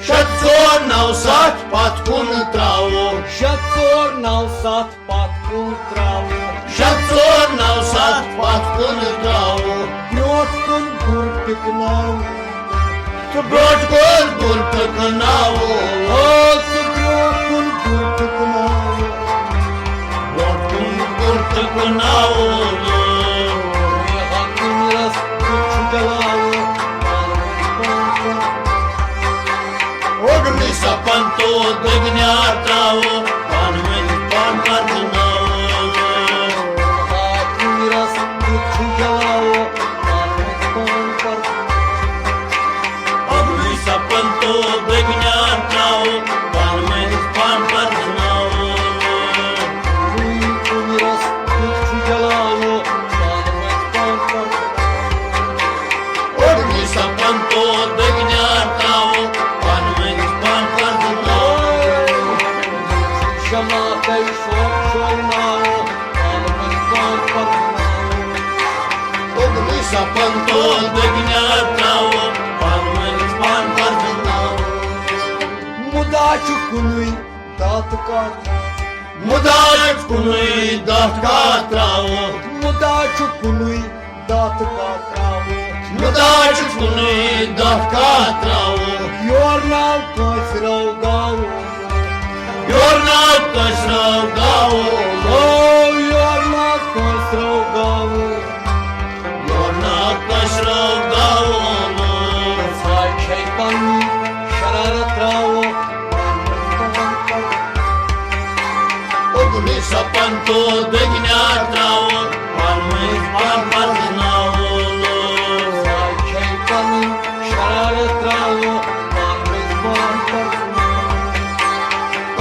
شےٚ ژور نَو ستھ پتھ کُن تراوو۔ شےٚ ژور نَو ستھ پتھ کُن تراوو۔ شےٚ ژور نَو ستھ پتھ کُن تراوو۔ برونٛٹھ کُن بُر ٹِکناوو۔ تہٕ برونٛٹھ کُن بُر ٹِکناوو۔ او، تہٕ برونٛٹھ کُن بُر ٹِکناوو۔ برونٛٹھ کُن بُر ٹِکناوو۔ ریحا کُنہِ رس کُن چھُ چلاوو۔ اوگنی سپن تو بگنیار تراوو، پانہٕ ؤنۍ پان پرزناوو۔ آ، کُنہِ رس کُن چھُ چلاوو، پانہٕ ؤنۍ پان پرزناوو۔ اوگنی سپن تو بگنیار تراوو، پانہٕ ؤنۍ پان پرزناوو۔ کُنہِ رس کُن چھُ چلاوو، پانہٕ ؤنۍ پان پرزناوو۔ اوگنی سپن تو بگنیار تراوو، پانہٕ ؤنۍ پان پرزناوو۔ شمع تہٕ شوق شولناوو، پانہٕ ؤنۍ پان پرزناوو۔ اوگنی سپن تو بگنیار تراوو، پانہٕ ؤنۍ پان پرزناوو۔ مُدا چھُ کُنُے داتہٕ کار۔ مُدا چھُ کُنُے دَتھ کَتھ ترٛاوُن۔ مُدا چھُ کُنُے دَتھ کَتھ ترٛاوُن۔ مُدا چھُ کُنُے دَتھ کَتھ ترٛاوُن۔ یور ناو کٲنٛسہِ رٲو گاوُن۔ یور ناو کٲنٛسہِ رٲو گاوُن۔ او، یور ناو کٲنٛسہِ رٲو گاوُن۔ یور ناو کٲنٛسہِ رٲو گاوُن۔ ژھاے چھے پنٕنۍ شرارت ترٛاوو۔ اُگنی سپن تو دگنیا ترٛاوو۔ پانہٕ ؤنۍ پان پرزناوو۔ ژھاے چھے پنٕنۍ شرارت ترٛاوو۔ پانہٕ ؤنۍ پان پرزناوو۔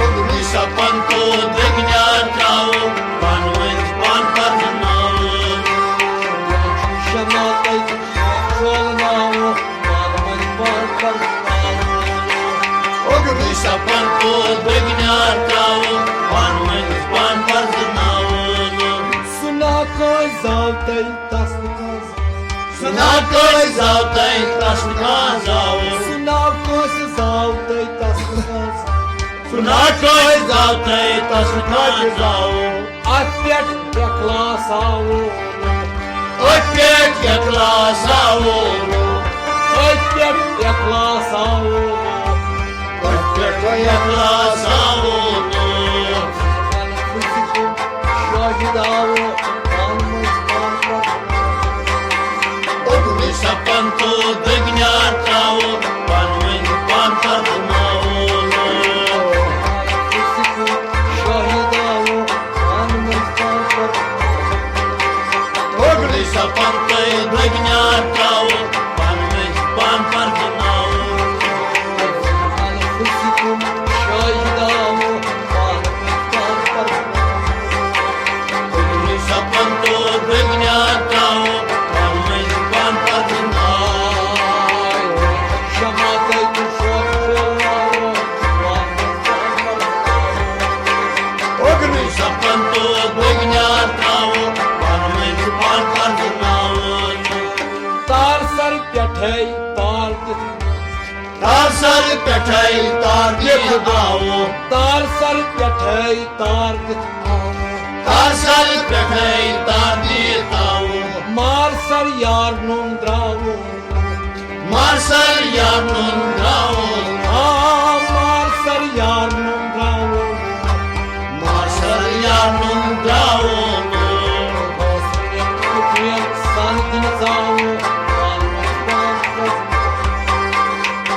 اُگنی سپن تو دگنیا ترٛاوو۔ پانہٕ ؤنۍ پان پرزناوو۔ شمع تتہِ شولناوو۔ پانہٕ ؤنۍ پان پرزناوو۔ اُگنی سپن تو دگنیا ترٛاوو۔ پانہٕ ؤنۍ پان پرزناوو۔ سُہ نا کٲنٛسہِ زاو تۄہہِ، تس نہٕ کانٛہہ زاو۔ سُہ نا کٲنٛسہِ زاو تۄہہِ، تس نہٕ کانٛہہ زاو۔ سُہ نا کٲنٛسہِ زاو تۄہہِ، تس نہٕ کانٛہہ زاو۔ سُہ نا کٲنٛسہِ زاو تۄہہِ، تس نہٕ کانٛہہ زاو۔ اتھ پٮ۪ٹھ اخلاص آوُن۔ اتھ پٮ۪ٹھ اخلاص آوُن۔ اتھ پٮ۪ٹھ اخلاص آوُن۔ اتھ پٮ۪ٹھ اخلاص آوُن۔ شاہد آوُن۔ اُگنی سپن تو دگنیا ترٛاوو۔ پانہٕ ؤنۍ پان پرزناوو۔ شاہد آوُن۔ پانہٕ ؤنۍ پان پرزناوو۔ اُگنی سپن تو دگنیا ترٛاوو۔ پانہٕ ؤنۍ پان پرزناوو۔ شاہد آوُن۔ پانہٕ ؤنۍ پان پرزناوو۔ اُگنی سپن تو دگنیا ترٛاوو۔ پانہٕ ؤنۍ پان پرزناوو۔ شمع تتہِ شولناوو۔ پانہٕ ؤنۍ پان پرزناوو۔ اُگنی سپن تو دگنیا ترٛاوو۔ پانہٕ ؤنۍ پان پرزناوو۔ تار سر پٮ۪ٹھے تار دِتھ۔ تار سر پٮ۪ٹھے تار دِتھ آوو۔ تار سر پٮ۪ٹھے تار دِتھ آوو۔ تار سر پٮ۪ٹھے تار دِتھ آوو۔ مار سر یار نوٚن درٛاوُن۔ مار سر یار نوٚن درٛاوُن۔ آ، مار سر یار نوٚن درٛاوُن۔ مار سر یار نوٚن درٛاوُن۔ سن دِنہٕ ژاوُن۔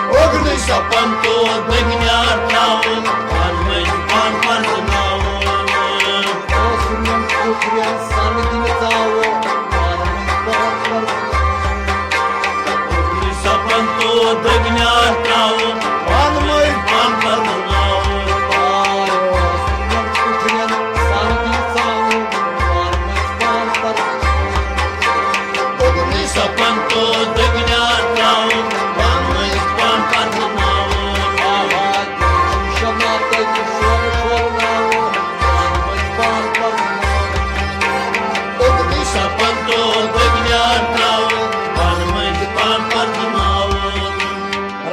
اُگنی سپن تو دگنیا ترٛاوو۔ پانہٕ ؤنۍ پان پرزناوو۔ اوس نہٕ پُترٮ۪ن سن دِنہٕ ژاوو۔ پانہٕ ؤنۍ پان پرزناوو۔ اُگنی سپن تو دگنیا ترٛاوو۔ پانہٕ ؤنۍ پان پرزناوو۔ اوس نہٕ پُترٮ۪ن سن دِنہٕ ژاوو۔ پانہٕ ؤنۍ پان پرزناوو۔ اُگنی سپن تو دگنیا ترٛاوو۔ پانہٕ ؤنۍ پان پرزناوو۔ آہا، شمع تتہِ شور شولناوو۔ پانہٕ ؤنۍ پان پرزناوو۔ اُگنی سپن تو دگنیا ترٛاوو۔ پانہٕ ؤنۍ پان پرزناوو۔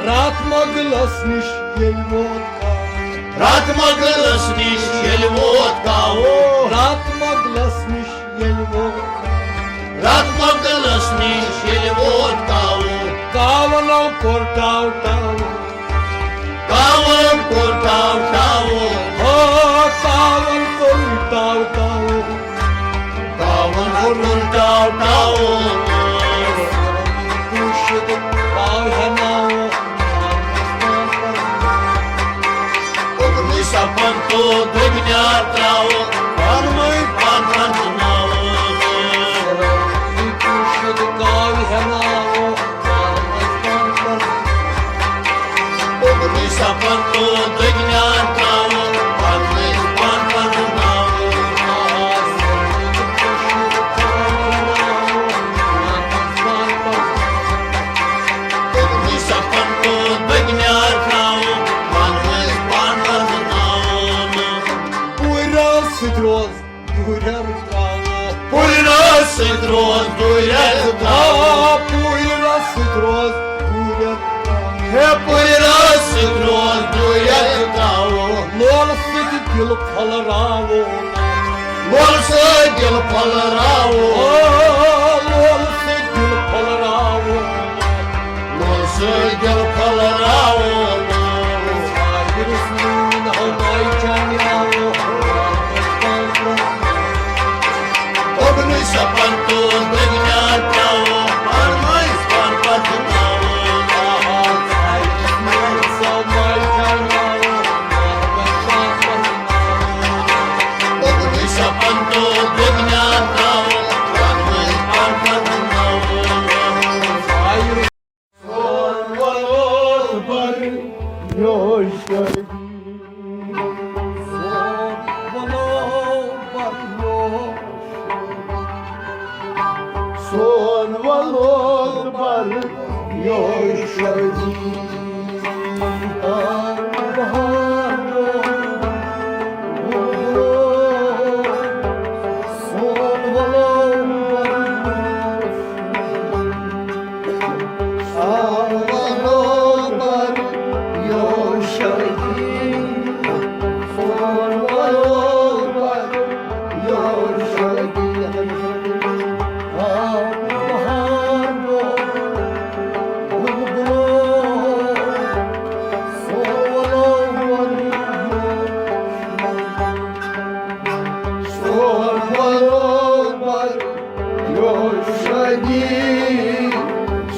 راتھ مۄغلس نِش ییٚلہِ ووت کاوُن۔ راتھ مۄغلس نِش ییٚلہِ ووت کاوُن۔ راتھ مۄغلس نِش ییٚلہِ ووت کاوُن۔ راتھ مۄغلس نِش ییٚلہِ ووت کاوُن۔ کاوَنو کوٚر ٹاو ٹاو۔ کاوَن کوٚر ٹاو ٹاو۔ ہو، کاوَن کوٚر ٹاو ٹاو۔ کاوَن کوٚر ٹاو ٹاو۔ کٲشِر کاو ہٮ۪ناو۔ اُگنی سپن تو دگنیا ترٛاوو۔ پانہٕ ؤنۍ پان پرزناوو۔ کٲشِر کاو ہٮ۪ناو۔ اُگنی سپن تو دگنیا ترٛاوو۔ پانہٕ ؤنۍ پان پرزناوو۔ اُگنی سپن تو دگنیا ترٛاوو۔ پانہٕ ؤنۍ پان پرزناوو۔ پوٗرٕ سۭتۍ روز دوٗرٮ۪ر ترٛاوو۔ پُلرس سۭتۍ روز دوٗرٮ۪ر ترٛاوو۔ آ، پُلرس سۭتۍ روز دوٗرٮ۪ر ترٛاوو۔ ہے، پُلرس سۭتۍ روز دوٗرٮ۪ر ترٛاوو۔ لولہٕ سۭتۍ دِل پھۄلراوو۔ لولہٕ سۭتۍ دِل پھۄلراوو۔ او، لولہٕ سۭتۍ دِل پھۄلراوو۔ لولہٕ سۭتۍ دِل پھۄلراوو۔ ساحر سُنٛد ہماے چانیاوو۔ اُگنٕے سپن تو دُنیا ترٛاوو۔ پانہٕ ؤنۍ پانہٕ پکناوو۔ ساحر سُنٛد ہماے چانیاوو۔ سون ولو بر یوشدی۔ سون ولو بر، سون ولو بر یوشدی۔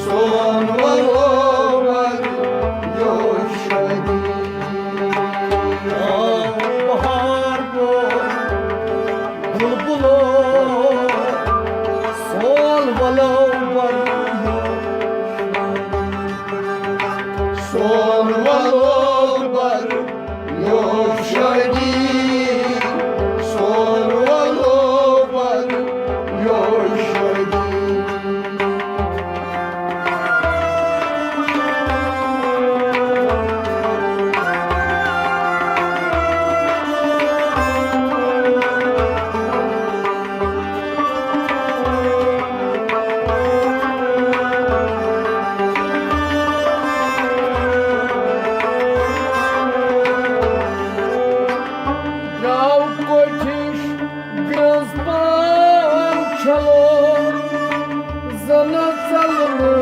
سون ولو بر بلبلو، سون ولو بر، سون ولو بر، یو شادی، سون ولو بر، یو شادی۔ درٛاو کوٹھِش گرٛنٛز پان چھلو، زنہٕ ژلنہٕ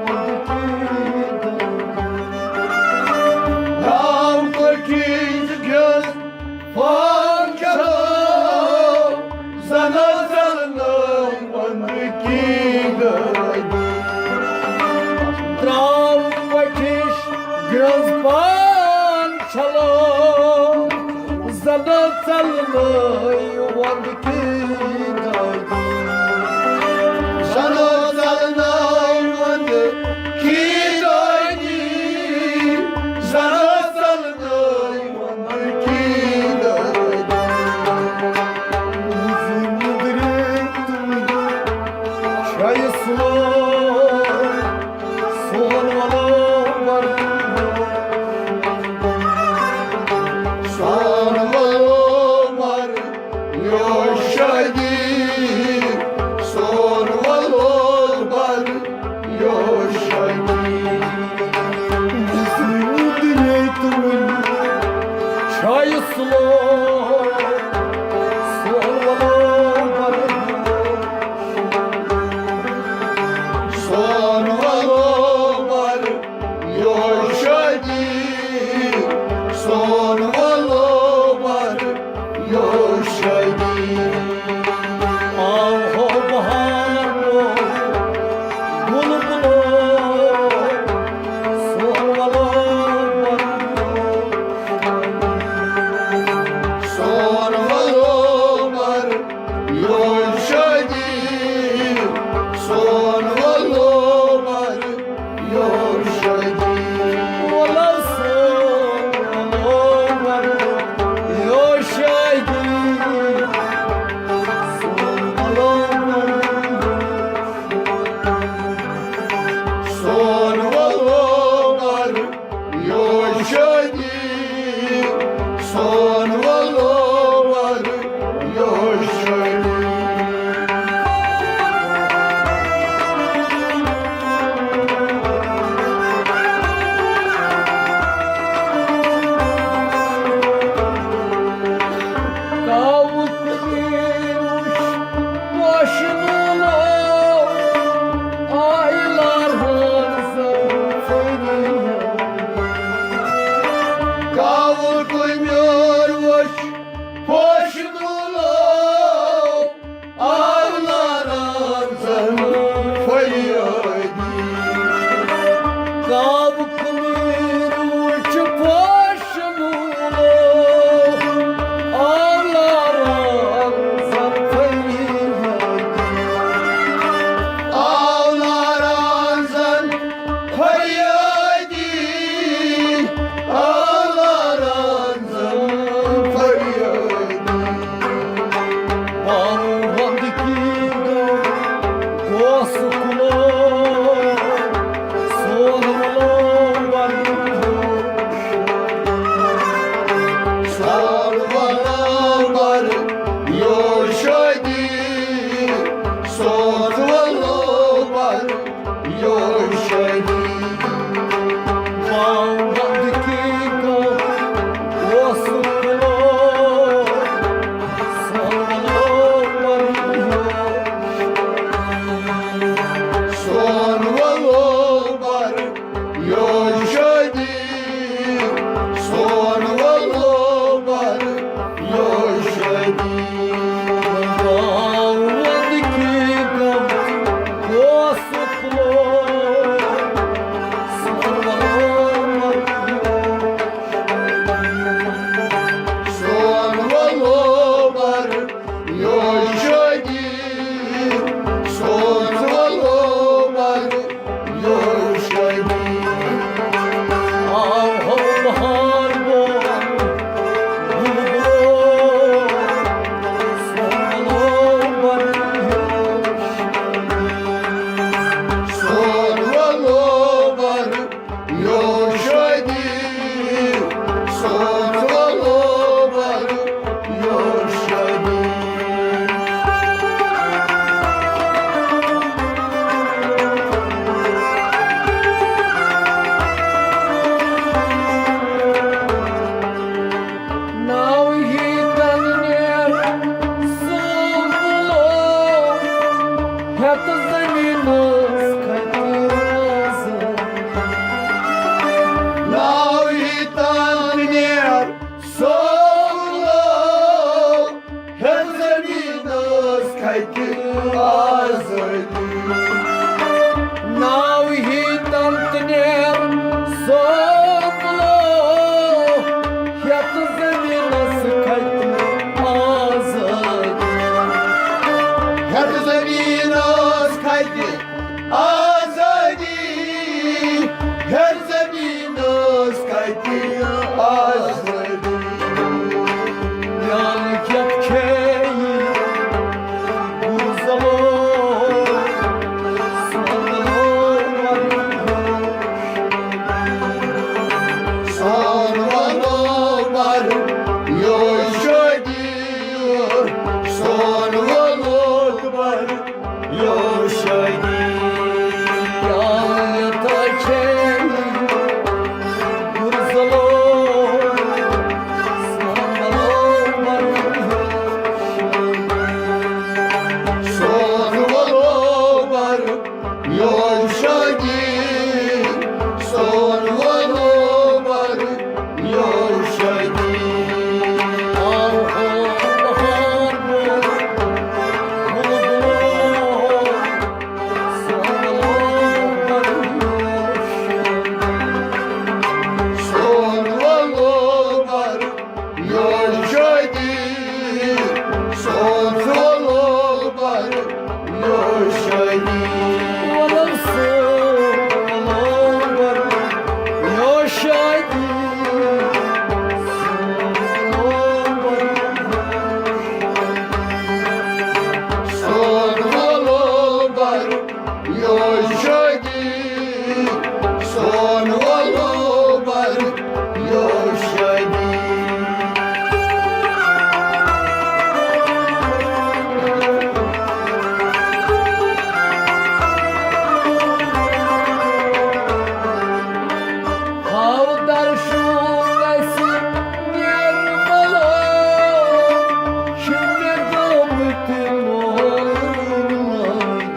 وۄندٕ کِنۍ۔ درٛاو کوٹھِش گرٛنٛز پان چھلو، زنہٕ ژلنہٕ وۄندٕ کِنۍ۔ درٛاو کوٹھِش گرٛنٛز پان چھلو، زنہٕ ژلنہٕ وۄندٕ کِنۍ۔ زنہٕ ژلنہٕ وۄندٕ کِنۍ۔ زنہٕ ژلنہٕ وۄندٕ کِنۍ۔ چھے سُہ سون ولو بر، سون ولو بر، یو شادی، سون ولو بر، یو شادی۔ دُنیا تُل، چھے سُلو، سون ولو بر، سون ولو بر، یو شادی، سون ولو بر، یو شادی۔ آو ہو بہار، بلبلو، سون وۄلُمبر یوشدی، سون وۄلُمبر یوشدی۔ داوود کی غم اوسُکھ لوگ، سون وۄلُمبر یوشدی۔ سون وۄلُمبر یوشدی، سون وۄلُمبر یوشدی۔ آو ہو بہار گو بلبلو، سون وۄلُمبر یوشدی۔ سون وۄلُمبر یوشدی، سون وۄلُمبر یوشدی۔ ناوہیتن نیر سُہ بُلو، ہیتھ زمینس کھتہِ آزادی۔ ناوہیتن نیر سُہ بُلو، ہیتھ زمینس کھتہِ آزادی۔ ناوہیتن تہِ نیر سُہ بُلو، ہیتھ زمینس کھتہِ آزادی۔ ہیتھ زمینس کھتہِ آزادی، ہیتھ زمینس کھتہِ آزادی۔ جان کیت کھیہِ گُرزلو، سون وۄلُمبر، سون وۄلُمبر یوشدی، سون وۄلُمبر یوشدی۔ یان کیت کھیہِ گُرزلو، سون وۄلُمبر یوشدی۔ سون وۄلُمبر یوشدی، سون وۄلُمبر یوشدی۔ آو ہو بہار گو بلبلو، سون وۄلُمبر یوشدی۔ سون وۄلُمبر یوشدی، سون وۄلُمبر یوشدی۔ وۄلُمبر یوشدی، سون وۄلُمبر یوشدی۔ سون وۄلُمبر یوشدی، سون وۄلُمبر یوشدی۔ ہاو درشُن اسہِ نیر ملو، چھِ مےٚ گٔمٕتۍ مولوٗد لٲگِتھ۔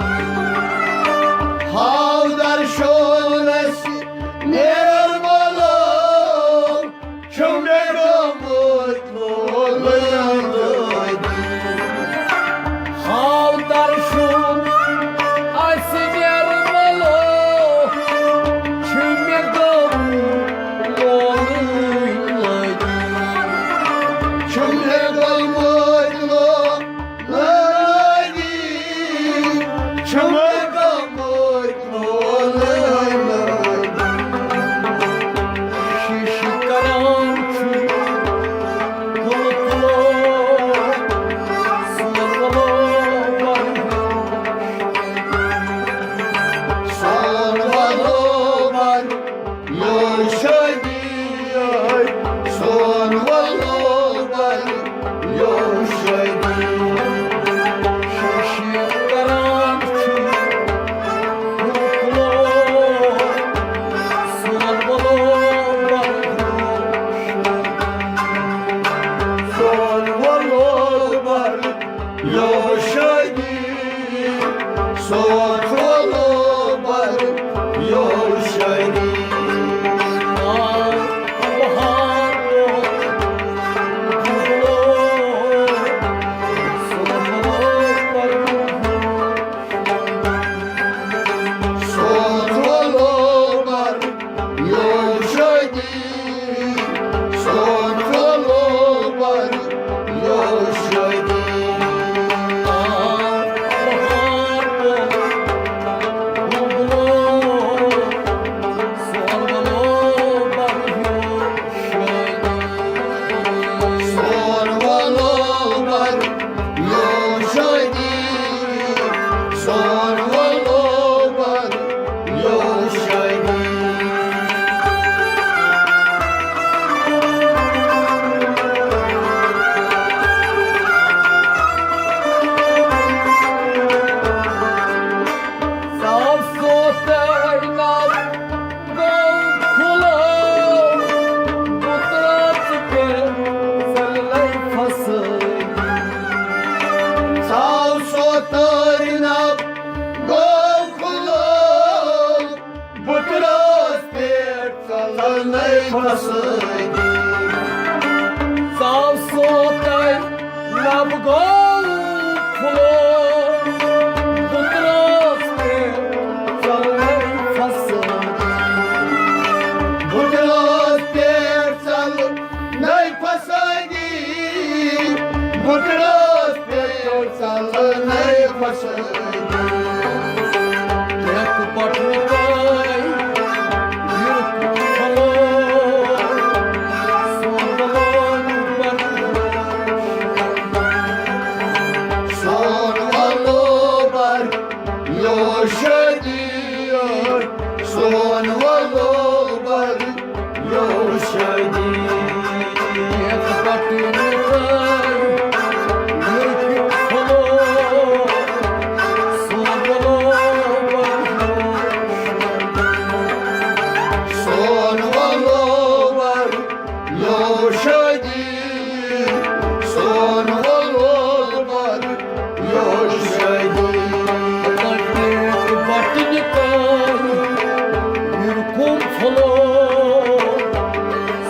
ہاو درشُن اسہِ نیر ملو، چھِ مےٚ گٔمٕتۍ مولوٗد لٲگِتھ۔ ہاو درشُن اسہِ نیر ملو، چھِ مےٚ گٔمٕتۍ مولوٗد لٲگِتھ۔ چھِ مےٚ گٔمٕتۍ مولوٗد لٲگِتھ۔ چھِ مےٚ گٔمٕتۍ مولوٗد لٲگِتھ۔ شیٖشہٕ کران چھُ کُلہٕ کُلو، سُلہٕ کُلو۔ سون وۄلُمبر یوشدی، سون وۄلُمبر یوشدی۔ شیٖشہٕ کران چھُ کُلہٕ کُلو، پھسٲوِتھ۔ ژاو سونٛتَے لب گوٚو پھُلو، بُترَس پٮ۪ٹھ ژَلنَے پھسٲوِتھ۔ بُترَس پٮ۪ٹھ ژَلنَے پھسٲوِتھ۔ بُترَس پٮ۪ٹھ ژَلنَے پھسٲوِتھ۔ یَتھ پٮ۪ٹھ نِکاے یُتھ پھۄلو، سون وۄلُر بَر، سون وۄلُر بَر یو شٲدی، سون وۄلُر بَر یو شٲدی۔ یَتھ پٮ۪ٹھ نِکاے یُتھ پھۄلو، سون وۄلُر بَر یو شٲدی۔ سون وۄلُر بَر یو شٲدی، سون وۄلُر بَر یو شٲدی۔ بَٹہٕ نِکاے یُتھ پھۄلو،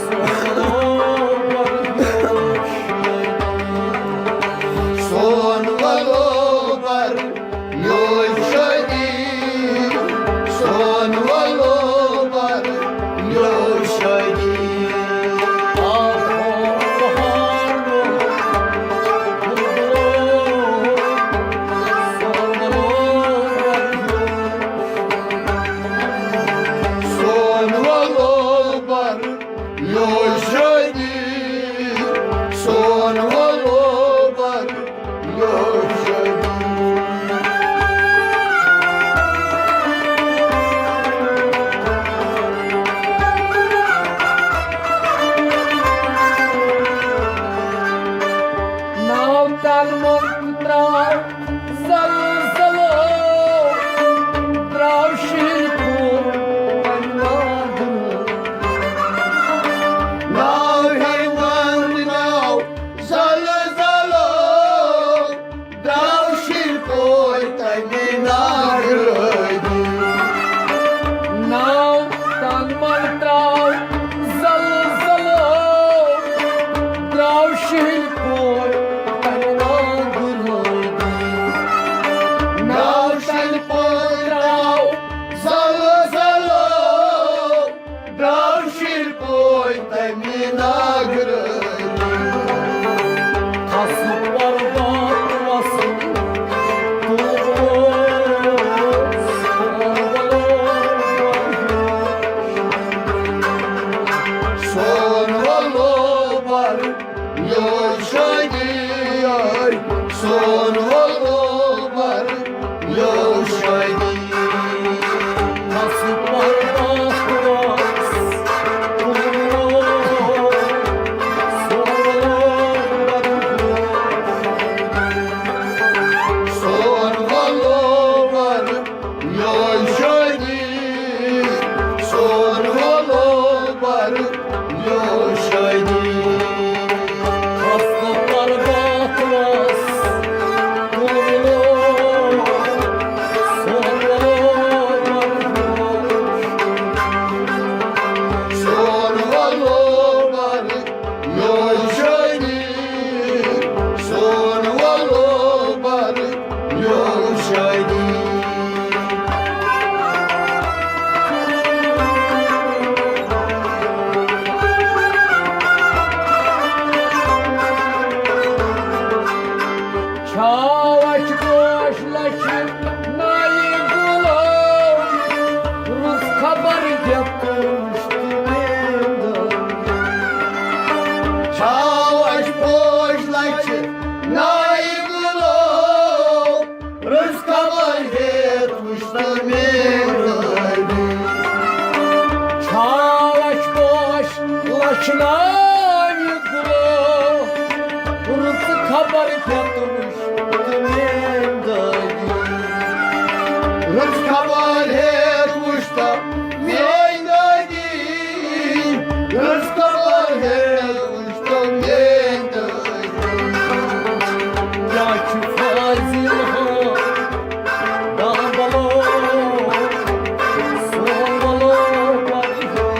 سون وۄلُر بَر یو شٲدی۔ سون وۄلُر بَر یو شٲدی، سون وۄلُر بَر یو شٲدی۔ آ، آ، بہار گوٚو، بُلبُلو، سون وۄلُر بَر یو، سون وۄلُر بَر یو شٲدی، سون وۄلُر بَر یو شٲدی۔ ناو تَل منٛز ترٛاو زلزلو، درٛاو شیٖن پوٗر پنٛجاب۔ ناو ہیوند ناو زلزلو، درٛاو شیٖن پوٗر تَمہِ ناگرٲنی۔ ناو تَل منٛز ترٛاو زلزلو، درٛاو شیٖن پوٗر تَمہِ ناگرٲنی۔ ناو شیٖن پوٗر ترٛاو زلزلو، درٛاو شیٖن پوٗر تَمہِ ناگرٲنی۔ کھسہٕ پردٕ وسہٕ تُلہٕ۔ سون وۄلُر بَر یو شٲدی، سون وۄلُر بَر یو شٲدی۔ کھسہٕ پردٕ وسہٕ تُلہٕ۔ سون وۄلُر بَر یو شٲدی، سون وۄلُر بَر یو شٲدی۔ کھسہٕ پردٕ وسہٕ تُلہٕ۔ سون وۄلُر بَر سون وۄلُر بَر یو شٲدی، سون وۄلُر بَر یو شٲدی۔ چھاو اَسہِ پوش لَچھِ نَیہِ گُلو، رٕژ خبر ہیٚتھ وُچھ تہٕ میٛٲنۍ دٲدۍ۔ چھاو اَسہِ پوش لَچھِ نَیہِ گُلو، رٕژ خبر ہیٚتھ وُچھ تہٕ میٛٲنۍ دٲدۍ۔ چھاو اَسہِ پوش لَچھِ نَیہِ گُلو، رٕژ خبر ہیٚتھ وُچھ تہٕ میٛٲنۍ دٲدۍ۔ رٕژ خبر ہیٚتھ وُچھ تہٕ میٛٲنۍ دٲدۍ۔ رٕژ خبر ہیٚتھ وُچھ تہٕ میٛٲنۍ دٲدۍ۔ کیٛاہ چھُ فاضل ہو دامبلو، سون وۄلُر بَر یو۔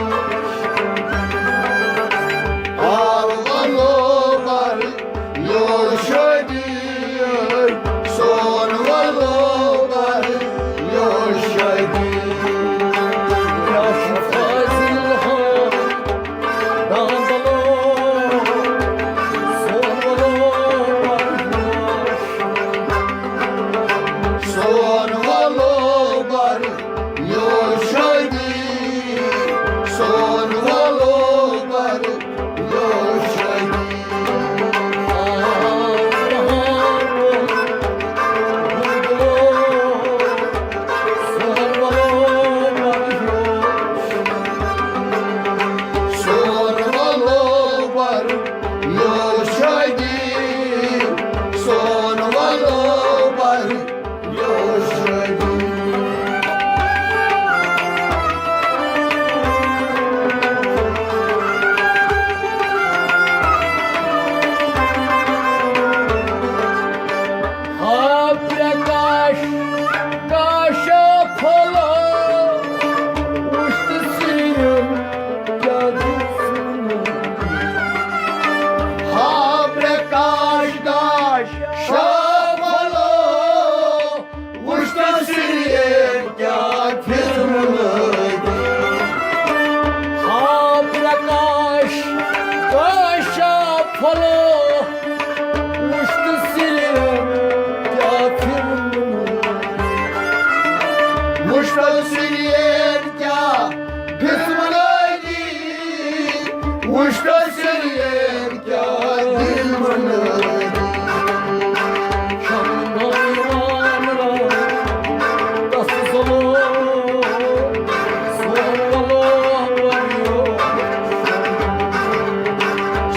وٕچھ تَس ییٚلہِ کیٛاہ دِل بَنٲوِتھ۔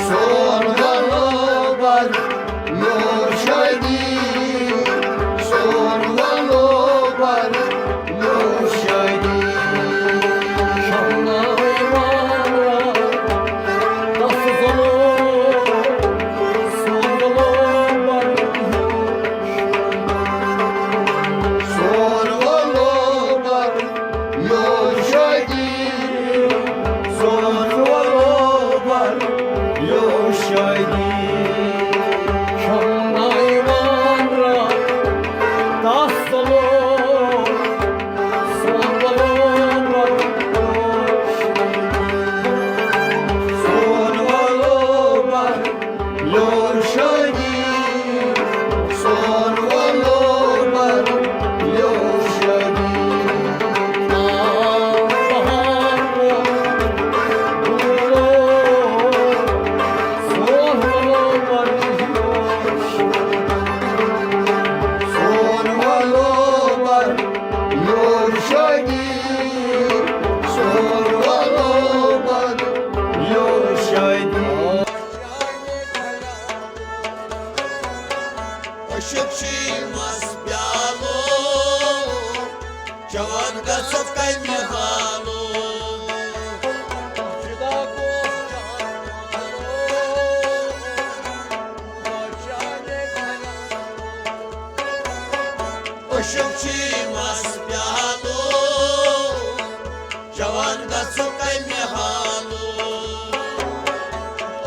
سون وَلو بَر، میون شٲدی، سون وَلو بَر، میون شٲدی۔ سون وَلو بَر، میون شٲدی، سون وَلو بَر، میون شٲدی۔ شمنائی وان را تسلو، سون وَلو بَر، سون وَلو بَر، یور شٲدی، سون وَلو بَر، یور شٲدی۔ آ، بہار، گُلو، سون وَلو بَر، سون وَلو بَر، یور شٲدی، سون وَلو بَر، یور شٲدی۔ عشق چھی مس پیالو، چوان گژھو کمہِ حالو۔ عشق چھی مس پیالو، چوان گژھو کمہِ حالو۔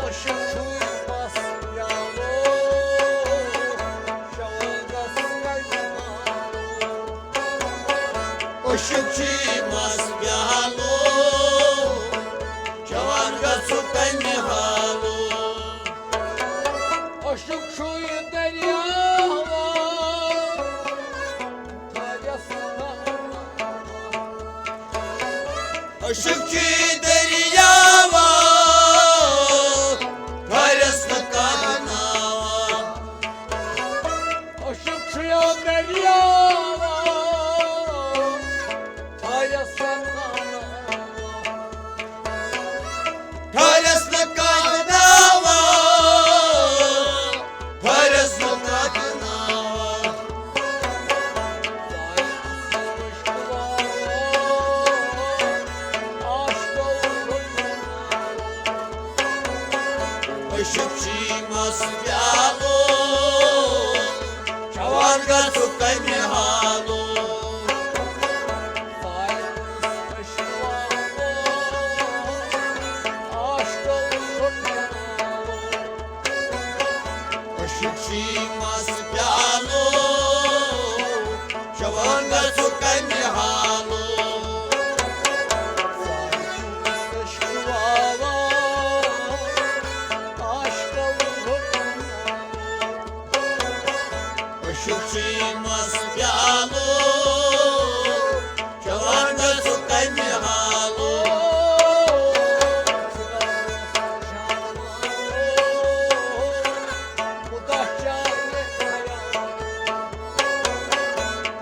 عشق چھُے مس پیالو، چوان گژھو کمہِ حالو۔ عشق چھی مس پیالو، چوان گژھو کمہِ حالو۔ عشق چھُے دٔریاوا، تھٲیِس نہٕ کانٛہہ۔ عشق چھُے دٔریاوا، تھٲیِس نہٕ کانٛہہ ناوا۔ عشق چھُے دٔریاوا، تھٲیِس نہٕ کانٛہہ ناوا۔ ٹھہرس نہٕ کانٛہہ دعوا، ٹھہرس نہٕ کانٛہہ دعوا۔ عشق چھی مس پیالو، چوان گژھو کمہِ حالو۔ عشق چھی مس پیالو، چوان گژھو کمہِ حالو۔ عشق چھی مس پیالو، چوان گژھو کمہِ حالو۔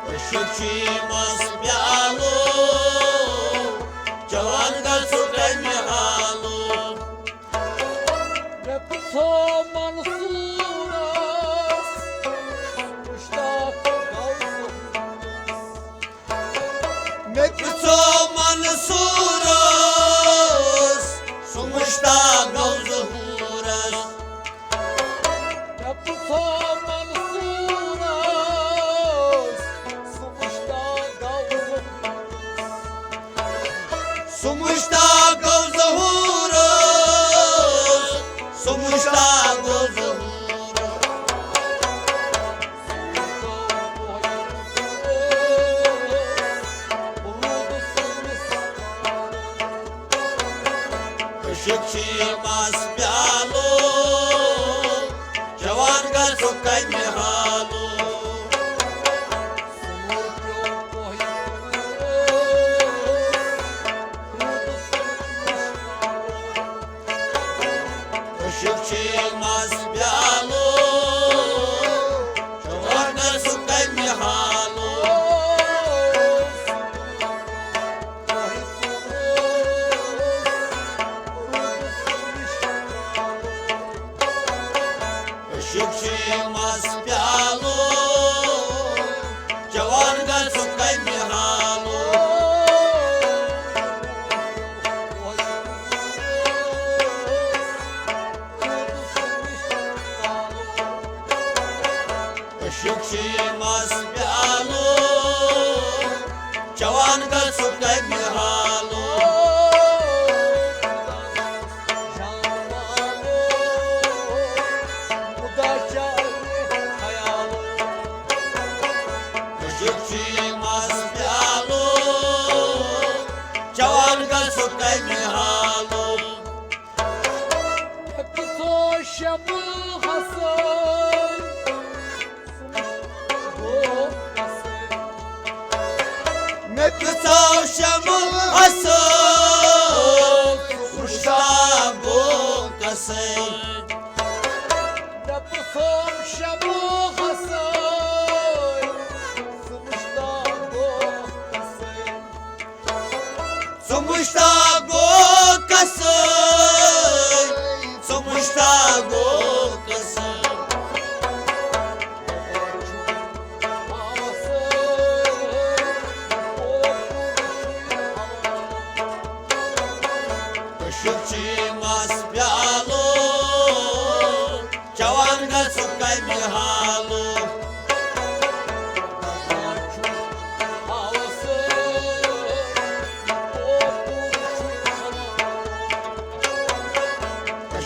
عشق چھی مس پیالو، چوان گژھو کمہِ حالو۔ مےٚ پرٛژھو منصوٗرس، مشتاق گوٚو ظہوٗرس۔ مےٚ پرٛژھو منصوٗرس، سُہ مشتاق گوٚو ظہوٗرس۔ مےٚ پرٛژھو منصوٗرس، سُہ مشتاق گوٚو ظہوٗرس۔ سُہ مشتاق گوٚو ظہوٗرس، سُہ مشتاق گوٚو ظہوٗرس۔ عشق چھی مس پیالو، چوان گژھو کمہِ حالو۔ شُکھ چھُ مَس پیٛالُن، چون گژھُن کَمہِ حالُن۔ شُکھ چھُ مَس پیٛالُن، چون گژھُن کَمہِ حالُن۔ شُکھ چھُ مَس پیٛالُن، چون گژھُن کَمہِ حالُن۔ شُکھ چھُ مَس پیٛالُن، چون گژھُن کَمہِ حالُن۔ مےٚ پرٛژھو شمہٕ حسن، گوٚو قصر۔ مےٚ پرٛژھو شمہٕ حسن، مُشتاق گوٚو قصر۔ مےٚ پرٛژھو شمہٕ حسن، مُشتاق گوٚو قصر۔ ژٕ مُشتاق گوٚو قصر، ژٕ مُشتاق گوٚو قصر۔ شُکھ چھُ مَس پیٛالُن، چون گژھُن کَمہِ حالُن۔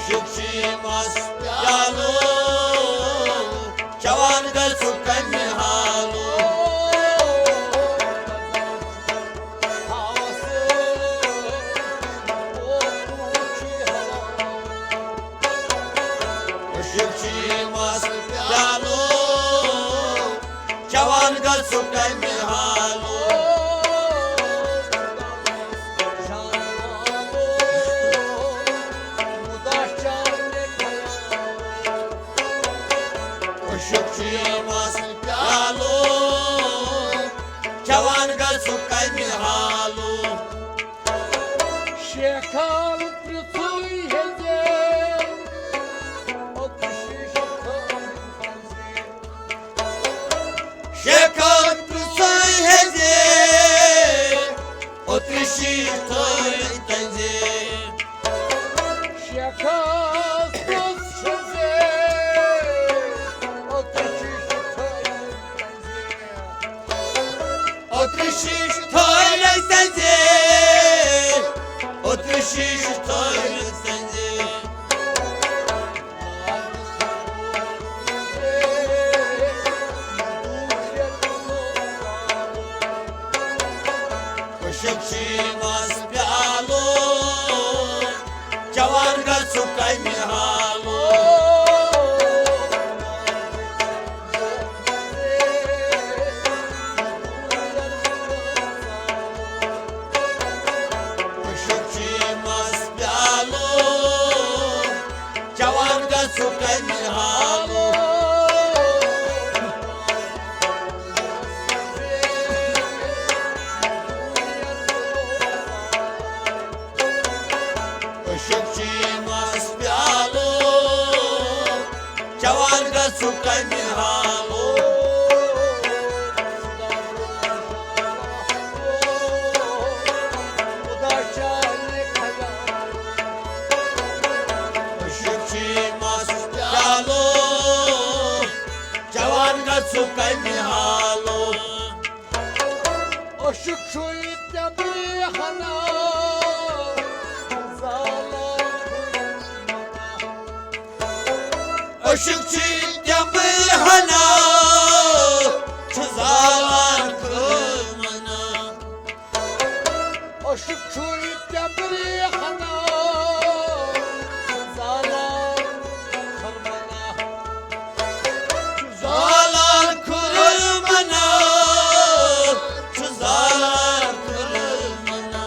شُکھ چھُ مَس پیٛالُن، چون گژھُن کَمہِ حالُن۔ شُکھ چھُ مَس پیٛالُن، چون گژھُن کَمہِ حالُن۔ شُکھ چھُ مَس پیٛالُن، چون گژھُن کَمہِ حالُن۔ شیخن پرٛژھُے ہیٚژے، اوترٕ شیٖشہٕ تھٲوِتھ پَزے۔ شیخن پرٛژھُے ہیٚژے، اوترٕ شیٖشہٕ تھٲوِتھ پَزے۔ شیخس پرٛژھ ہیٚژے، اوترٕ شیٖشہٕ تھٲوِتھ پَزے۔ اوترٕ شیٖشہٕ تھٲوِتھ تَزے، اوترٕ شیٖشہٕ تھٲوِتھ تَزے۔ شُکھ چھُ مَس پیٛالُن، چون گژھُن کَمہِ حالُن۔ شُکھ چھُ مَس پیٛالُن، چون گژھُن کَمہِ حالُن۔ شُکھ چھُ مَس پیٛالُن، چون گژھُن کَمہِ حالُن۔ شُکھ چھُ مَس پیٛالُن، چون گژھُن کَمہِ حالُن۔ عشق چھُے تیمبرِ ہنا زالان۔ عشق چھُے تیمبرِ ہنا، چھُ زالان کٲمنا۔ عشق چھُے تیمبرِ ہنا، چھُ زالان کٲمنا۔ چھُ زالان کٲمنا، چھُ زالان کٲمنا۔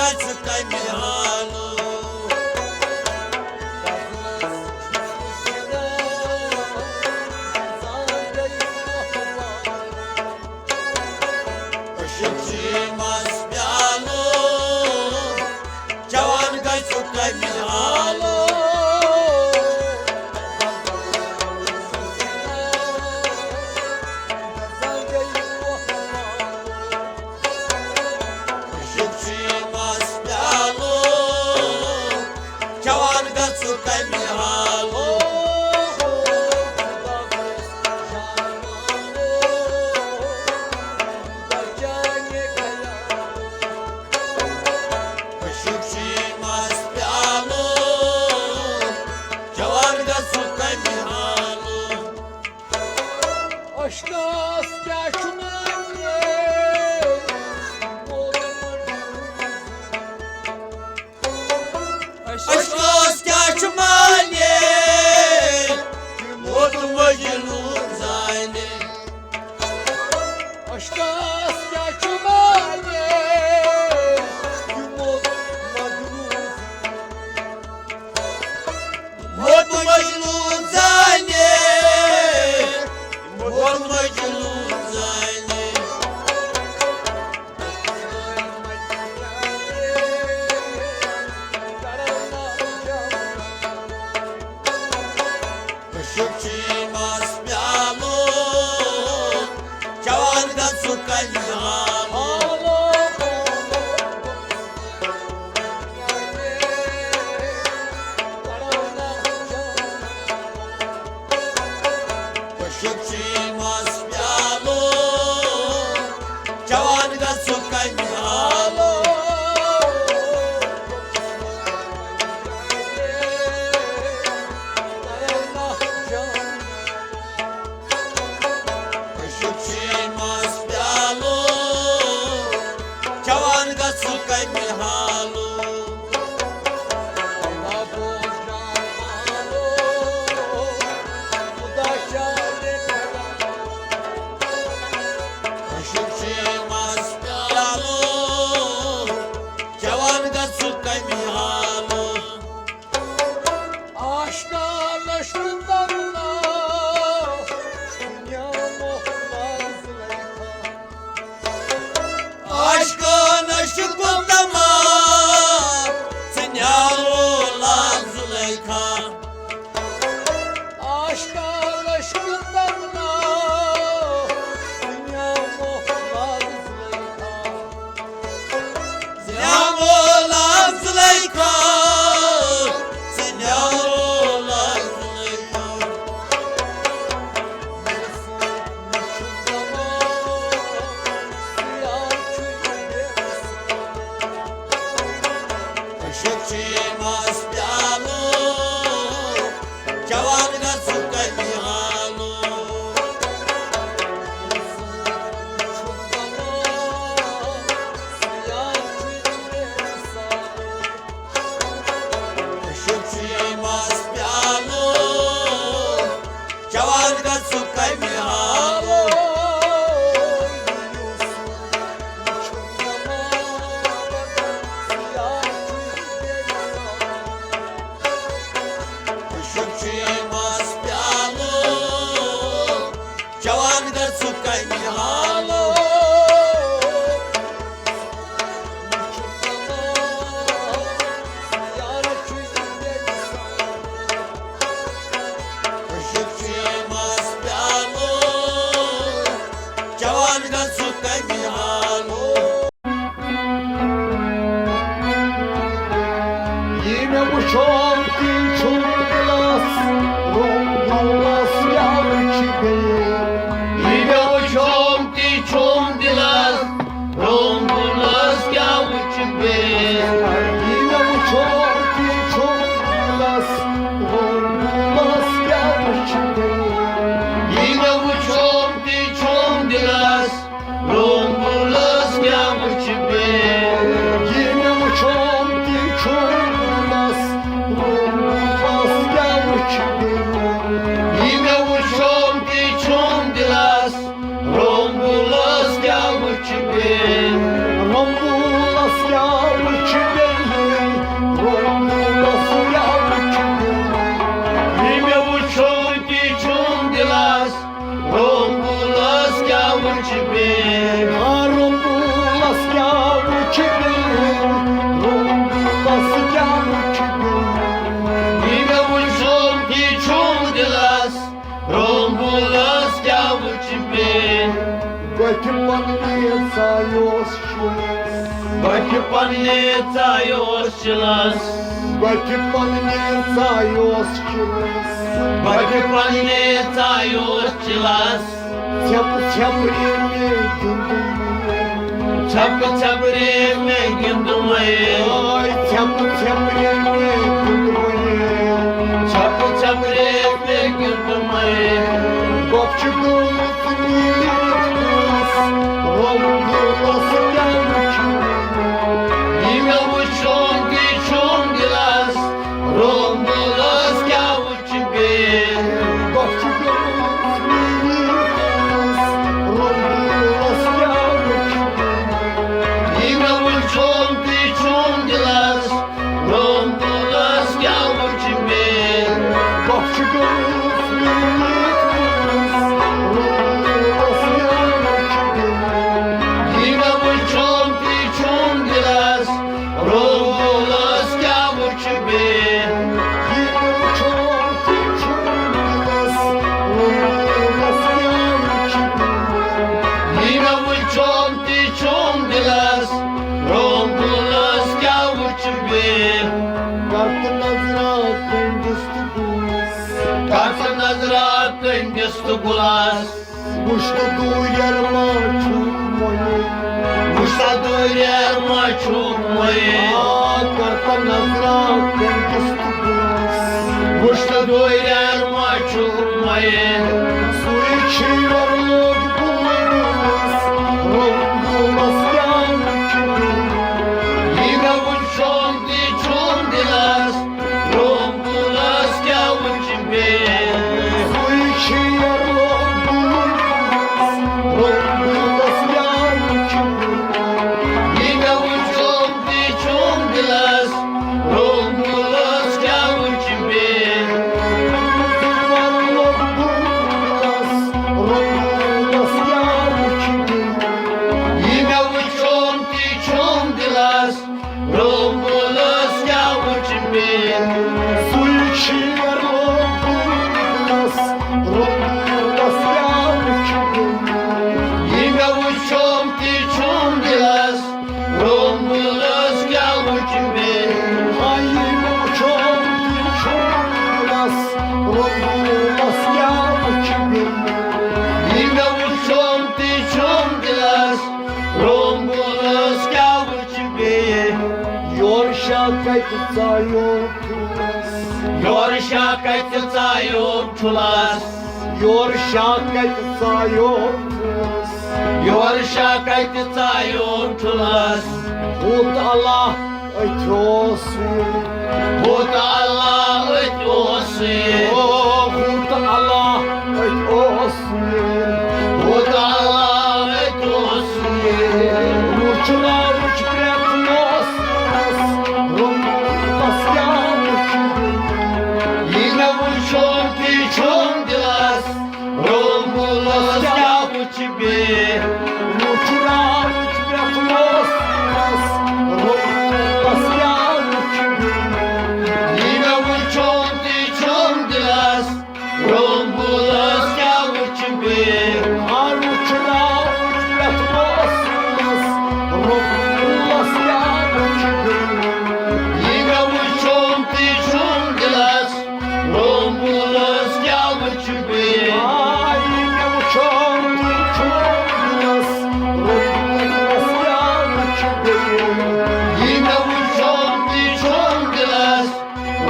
ژٕ کمہِ حالُک؟ عشق چھُ مَس پیالُک، چٮ۪وان گژھِ کمہِ حالُک؟ عشق چھُ مَس پیالُک، چٮ۪وان گژھِ کمہِ حالُک؟ عشق چھُ مَس پیالُک، چٮ۪وان گژھِ کمہِ حالُک؟ عشقس کیٛاہ چھُ معنی؟ عشقس کیٛاہ چھُ معنی؟ موت مجنون زانہِ۔ عشقس کیٛاہ چھُ معنی؟ موت مجنون موت مجنون زانہِ، موت مجنون زانہِ۔ عشق چھُ مَس پیالُک، چٮ۪وان گژھِ کمہِ حالُک؟ عشق چھُ مَس پیالُک، چٮ۪وان گژھِ کمہِ حالُک؟ عشق چھُ مَس پیالُک، چٮ۪وان گژھِ کمہِ حالُک؟ عشق چھُ مَس پیالُک، چٮ۪وان گژھِ کمہِ حالُک؟ عاشقان عشق تمنا، دنیا محتاج زلیخا۔ عاشقان عشق تمنا، ژٕ نیامو لال زلیخا۔ عاشقان عشق تمنا، ژٕ نیامو لال زلیخا۔ سنیامو لال زلیخا، سنیامو لال زلیخا۔ عشق چھُ مَس پیالُک، چٮ۪وان گژھِ کمہِ حالُک؟ عشق چھُ مَس پیالُک، چٮ۪وان گژھِ کمہِ حالُک؟ عشق چھُ مَس پیالُک، چٮ۪وان گژھِ کمہِ حالُک؟ عشق چھُ مَس پیالُک، چٮ۪وان گژھِ کمہِ حالُک؟ یہِ مےٚ وُچھُن تی چھُم دِلس، روم دُلس کیٛاہ وُچھِ بیٚیہِ؟ یہِ مےٚ وُچھُن تی چھُم دِلس، روم دُلس کیٛاہ وُچھِ بیٚیہِ؟ یہِ مےٚ وُچھُن تی چھُم دِلس، روم دُلس کیٛاہ وُچھِ بیٚیہِ؟ یہِ مےٚ وُچھُن تی چھُم دِلس، روم دُلس کیٛاہ وُچھِ بیٚیہِ؟ یہِ مےٚ وُچھُن تی چھُم دِلس، بَچہِ پننہِ ژایہِ اوس چِلَس۔ بَچہِ پننہِ ژایہِ اوس چِلَس۔ بَچہِ پننہِ ژایہِ اوس چِلَس۔ بَچہِ پننہِ ژایہِ اوس چِلَس۔ ژھٮ۪پہٕ ژھٮ۪پہٕ رے مےٚ گِنٛدُن۔ ژھٮ۪پہٕ ژھٮ۪پہٕ رے مےٚ گِنٛدُن۔ آے ژھٮ۪پہٕ ژھٮ۪پہٕ رے مےٚ گِنٛدُن۔ ژھٮ۪پہٕ ژھٮ۪پہٕ رے مےٚ گِنٛدُن۔ گۄپھ چھِ گٔمٕژ رۄمبُلَس کیٛاہ وٕچھِ؟ یہِ مےٚ وٕچھُن تہِ چھُم دِلَس، رۄمبُلَس کیٛاہ وٕچھِ بیٚیہِ؟ گۄپھ چھِ گٔمٕژ میٛٲنِس رۄمبُلَس کیٛاہ وٕچھِ؟ یہِ مےٚ وٕچھُن تہِ چھُم دِلَس، رۄمبُلَس کیٛاہ وٕچھِ مےٚ؟ گۄپھ چھِ گٔمٕژ میٛٲنِس رۄمبُلَس کیٛاہ وٕچھِ مےٚ؟ یہِ مےٚ وٕچھُن تہِ چھُم دِلَس، رۄمبُلَس کیٛاہ وٕچھِ مےٚ؟ یہِ مےٚ وٕچھُن تہِ چھُم دِلَس، رۄمبُلَس کیٛاہ وٕچھِ مےٚ؟ یہِ مےٚ وٕچھُن تہِ چھُم دِلَس، رۄمبُلَس کیٛاہ وٕچھِ بیٚیہِ؟ کَر ژٕ نظرا کٔنٛڈِس تہٕ گُلَس۔ کَر ژٕ نظرا کٔنٛڈِس تہٕ گُلَس۔ وٕچھ تہٕ دوٗرٮ۪ر ما چھُکھ مۄیہِ۔ وٕچھ سا دوٗرٮ۪ر ما چھُکھ مۄیہِ۔ آ، کَر ژٕ نظرا کٔنٛڈِس تہٕ گُلَس۔ وٕچھ تہٕ دوٗرٮ۪ر ما چھُکھ مۄیہِ۔ سُے چھُ یورٕ لوٚگ بُلبُلَس، رۄمبُلَس کیٛاہ وٕچھِ بیٚیہِ؟ یہِ مےٚ وٕچھُن تہِ چھُم دِلَس، رۄمبُلَس کیٛاہ وٕچھِ بیٚیہِ؟ سُے چھُ یورٕ لوٚگ بُلبُلَس، رۄمبُلَس کیٛاہ وٕچھِ بیٚیہِ؟ یہِ مےٚ وٕچھُن تہِ چھُم دِلَس، رۄمبُلَس کیٛاہ وٕچھِ بیٚیہِ؟ وَلُک بُلبُلَس، رۄمبُلَس کیٛاہ وٕچھِ بیٚیہِ؟ یہِ مےٚ وٕچھُن تہِ چھُم دِلَس، رۄمبُلَس کیٛاہ وٕچھِ بیٚیہِ؟ سُے چھُ یورٕ لوٚگ بُلبُلَس، رۄمبُلَس کیٛاہ وٕچھِ بیٚیہِ؟ یہِ مےٚ وٕچھُن تہِ چھُم دِلَس، رۄمبُلَس کیٛاہ وٕچھِ مےٚ؟ ہاے، یہِ مےٚ وٕچھُن تہِ چھُم دِلَس، رۄمبُلَس کیٛاہ وٕچھِ مےٚ؟ یہِ مےٚ وٕچھُن تہِ چھُم دِلَس، رۄمبُلَس کیٛاہ وٕچھِ مےٚ؟ یورٕ شاہ کَتہِ ژایو ٹھُلَس؟ یورٕ شاہ کَتہِ ژایو ٹھُلَس؟ یورٕ شاہ کَتہِ ژایو ٹھُلَس؟ یورٕ شاہ کَتہِ ژایو ٹھُلَس؟ ہوت اللہ أتھۍ اوسُے۔ ہوت اللہ أتھۍ اوسُے۔ او، ہوت اللہ أتھۍ اوسُے۔ ہوت اللہ أتھۍ اوسُے۔ وُچھ راوُچھ پرٛٮ۪تھ اوس رۄمبُلَس کیٛاہ وُچھِ؟ یہِ مےٚ وُچھُن تہِ چھُم دِلَس، رۄمبُلَس کیٛاہ وُچھِ بیٚیہِ؟ وُچھ راوُچھ پرٛٮ۪تھ اوس رۄمبُلَس کیٛاہ وُچھِ بیٚیہِ؟ یہِ مےٚ وُچھُن تہِ چھُم دِلَس، رۄمبُلَس کیٛاہ وُچھِ بیٚیہِ؟ ہر وُچھ راوُچھ پرٛٮ۪تھ اوس رۄمبُلَس کیٛاہ وُچھِ بیٚیہِ؟ یہِ مےٚ وُچھُن تہِ چھُم دِلَس، رۄمبُلَس کیٛاہ وُچھِ بیٚیہِ؟ آ، یہِ مےٚ وُچھُن تہِ چھُم دِلَس، رۄمبُلَس کیٛاہ وُچھِ بیٚیہِ؟ یہِ مےٚ وُچھُن تہِ چھُم دِلَس،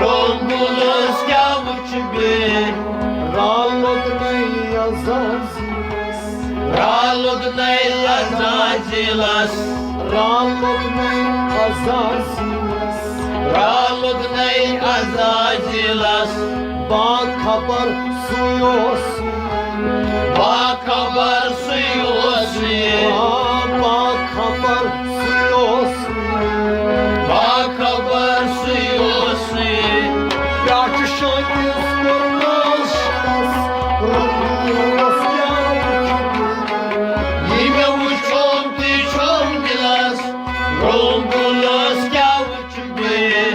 رۄمبُلَس کیٛاہ وُچھِ بیٚیہِ؟ رالُک نَے عزازیٖلَس۔ رالُک نَے عزازیٖلَس۔ رالُک نَے عزازیٖلَس۔ رالُک نَے عزازیٖلَس۔ باخبر سُے اوس۔ باخبر سُے اوس۔ آ، باخبر سُے اوس۔ باخبر سُے اوسُے۔ پٮ۪ٹھٕ شٲنِس کوٚرمَس شِنَس، رۄمبُلَس کیٛاہ وُچھِ؟ یہِ مےٚ وُچھُن تہِ چھُم دِلَس، رۄمبُلَس کیٛاہ وُچھِ بیٚیہِ؟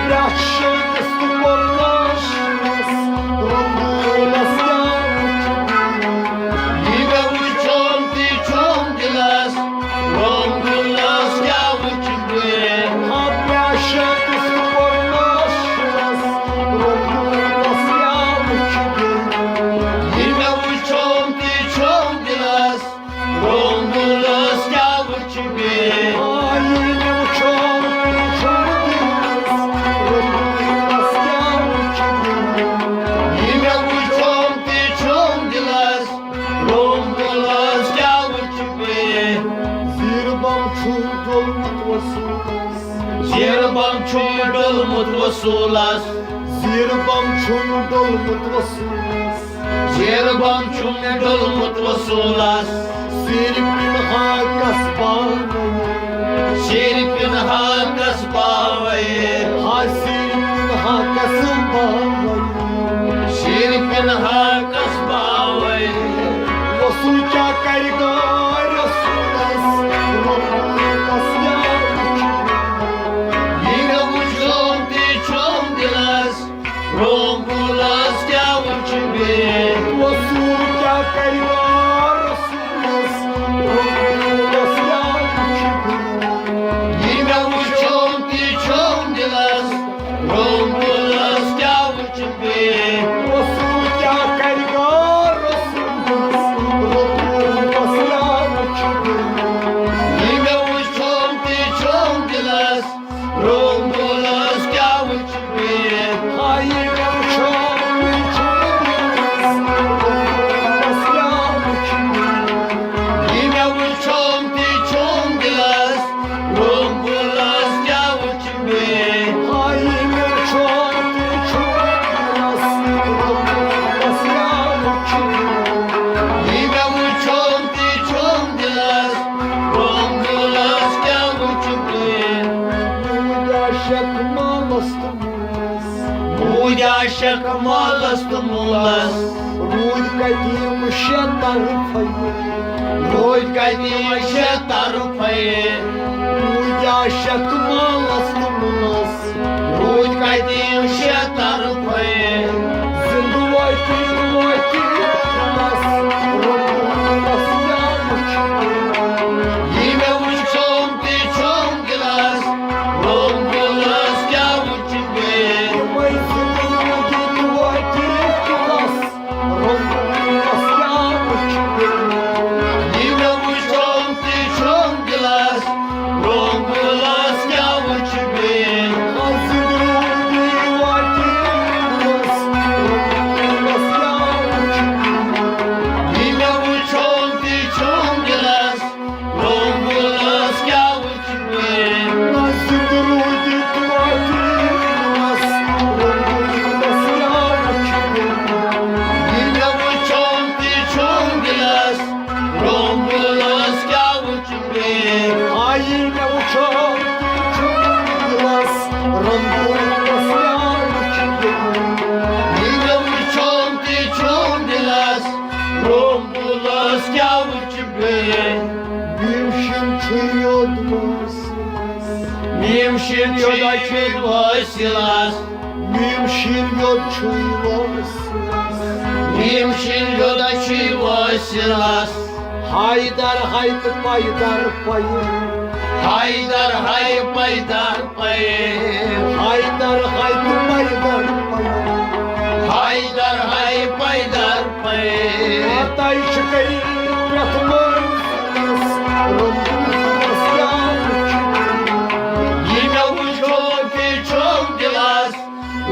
پٮ۪ٹھٕ شٲنِس تہٕ کوٚرمَس شِنَس، رۄمبُلَس کیٛاہ وُچھِ بیٚیہِ؟ یہِ مےٚ وُچھُن تہِ چھُم زیٖر بم چھُم ڈوٚلمُت وصوٗلس۔ زیٖر بم چھُم ڈوٚلمُت وصوٗلس۔ زیٖر بم چھُم ڈوٚلمُت وصوٗلس۔ سیٖرِ پِنہاکس باوَے۔ سیٖرِ پِنہاکس باوَے۔ ہا سیٖرِ پِنہاکس باوَے۔ سیٖرِ پِنہاکس باوَے۔ وصوٗل کیٛاہ کرِ گار رسوٗلس؟ رسوٗلس کیٛاہ وٕچھِ؟ یہِ مےٚ وٕچھُم تہِ چھُم دِلس، روم گُلس کیٛاہ وٕچھِ بیٚیہِ؟ وصوٗل کیٛاہ کرِ گار رسوٗلس؟ روم گُلس کیٛاہ وٕچھِ بیٚیہِ؟ یہِ مےٚ وٕچھُم تہِ چھُم دِلس، روم گُلس کیٛاہ وٕچھِ بیٚیہِ؟ وصوٗل کیٛاہ کرِ گار رسوٗلس؟ روم گُلس کیٛاہ وٕچھِ بیٚیہِ؟ یہِ مےٚ وٕچھُم تہِ چھُم دِلس، روم گُلس کیٛاہ وٕچھِ بیٚیہِ؟ ہاے مےٚ وٕچھُم تہِ چھُم دِلس، روم گُلس کیٛاہ وٕچھِ بیٚیہِ؟ یہِ مےٚ وٕچھُم تہِ چھُم دِلس، روم گُلس کیٛاہ وٕچھِ بیٚیہِ؟ ہاے مےٚ وٕچھُم تہِ چھُم دِلس، روم گُلس کیٛاہ وٕچھِ بیٚیہِ؟ یہِ مےٚ وٕچھُم تہِ چھُم دِلس، روم گُلس کیٛاہ وٕچھِ بیٚیہِ؟ روٗدۍ عاشق مالس تہٕ موٗلس۔ روٗدۍ عاشق مالس تہٕ موٗلس۔ روٗدۍ قدیٖم شےٚ طرفے۔ روٗدۍ قدیٖم شےٚ طرفے۔ روٗدۍ عاشق مالس تہٕ موٗلس۔ روٗدۍ قدیٖم شےٚ طرفے۔ زِندٕ وٲتۍ وٲتۍ دِلس، روم گُلس کیٛاہ وٕچھِ؟ یہِ مےٚ وٕچھُم تہِ چھُم دِلس، روم گُلس کیٛاہ وٕچھِ بیٚیہِ؟ یِمے زِندٕ وٲتۍ وٲتۍ دِلس، روم گُلس کیٛاہ وٕچھِ بیٚیہِ؟ یہِ مےٚ وٕچھُم تہِ چھُم دِلس، روم گُلس کیٛاہ وٕچھِ بیٚیہِ؟ آ زِندٕ روٗدۍ وٲتۍ دِلس، روم گُلس کیٛاہ وٕچھِ بیٚیہِ؟ یہِ مےٚ وٕچھُم تہِ چھُم دِلس، روم گُلس کیٛاہ وٕچھِ بیٚیہِ؟ آ زِندٕ روٗدۍ وٲتۍ دِلس، روم گُلس کیٛاہ وٕچھِ بیٚیہِ؟ یہِ مےٚ وٕچھُم تہِ چھُم دِلس، روم گُلس کیٛاہ وٕچھِ بیٚیہِ؟ آ یہِ مےٚ وٕچھُم تہِ چھُم دِلس، روم گُلس کیٛاہ وٕچھِ بیٚیہِ؟ یہِ مےٚ وٕچھُم تہِ چھُم دِلس، روم گُلس کیٛاہ وٕچھِ بیٚیہِ؟ میٖم شیٖن چھُ یوت وٲصِلس۔ میٖم شیٖن چھُ یوت وٲصِلس۔ میٖم شیٖن یوت چھُ وٲصِلس۔ میٖم شیٖن یوت چھُ وٲصِلس۔ حیدر ہاے تہٕ پیدر پَیہِ۔ حیدر ہاے پیدر پَیہِ۔ حیدر ہاے تہٕ پیدر پَیہِ۔ حیدر ہاے پیدر پَیہِ۔ تۄہہِ چھُ کٔرِتھ پرٛٮ۪تھ منزلس، روم گُلس کیٛاہ وٕچھِ؟ یہِ مےٚ وٕچھُم تہِ چھُم دِلس،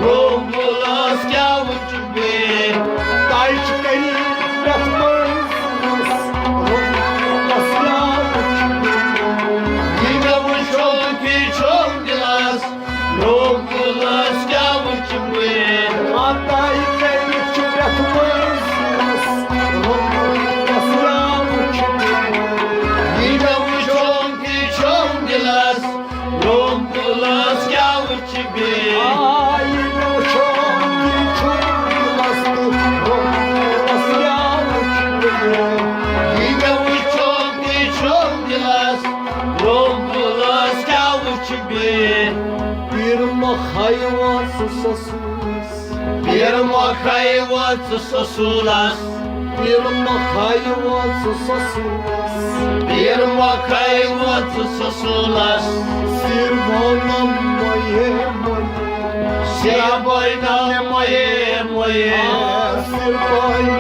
روم گُلس کیٛاہ وٕچھِ بیٚیہِ؟ تۄہہِ چھُ کٔرِتھ پرٛٮ۪تھ منزلس، روم گُلس کیٛاہ وٕچھِ بیٚیہِ؟ یہِ مےٚ وٕچھُم تہِ چھُم دِلس، روم گُلس کیٛاہ وٕچھِ بیٚیہِ؟ ہتاے کٔرِتھ چھُ پرٛٮ۪تھ منزلس، روم گُلس کیٛاہ وٕچھِ بیٚیہِ؟ یہِ مےٚ وٕچھُم تہِ چھُم دِلس، روم گُلس کیٛاہ وٕچھِ بیٚیہِ؟ آ یہِ مےٚ وٕچھُم تہِ چھُم دِلس، روم گُلس کیٛاہ وٕچھِ بیٚیہِ؟ یہِ مےٚ وٕچھُم تہِ چھُم دِلس، روم گُلس کیٛاہ وٕچھِ بیٚیہِ؟ پیٖر مۄخ ہاے وٲژ سۄ سوٗز۔ پیٖر مۄخ ہاے وٲژ سۄ سوٗلس۔ پیٖر مۄخ ہاے وٲژ سۄ سوٗلس۔ پیٖر مۄخ ہاے وٲژ سۄ سوٗلس۔ سِر بونم مۄیے مۄیے۔ سِر بونم مۄیے مۄیے۔ آ، سِر بونم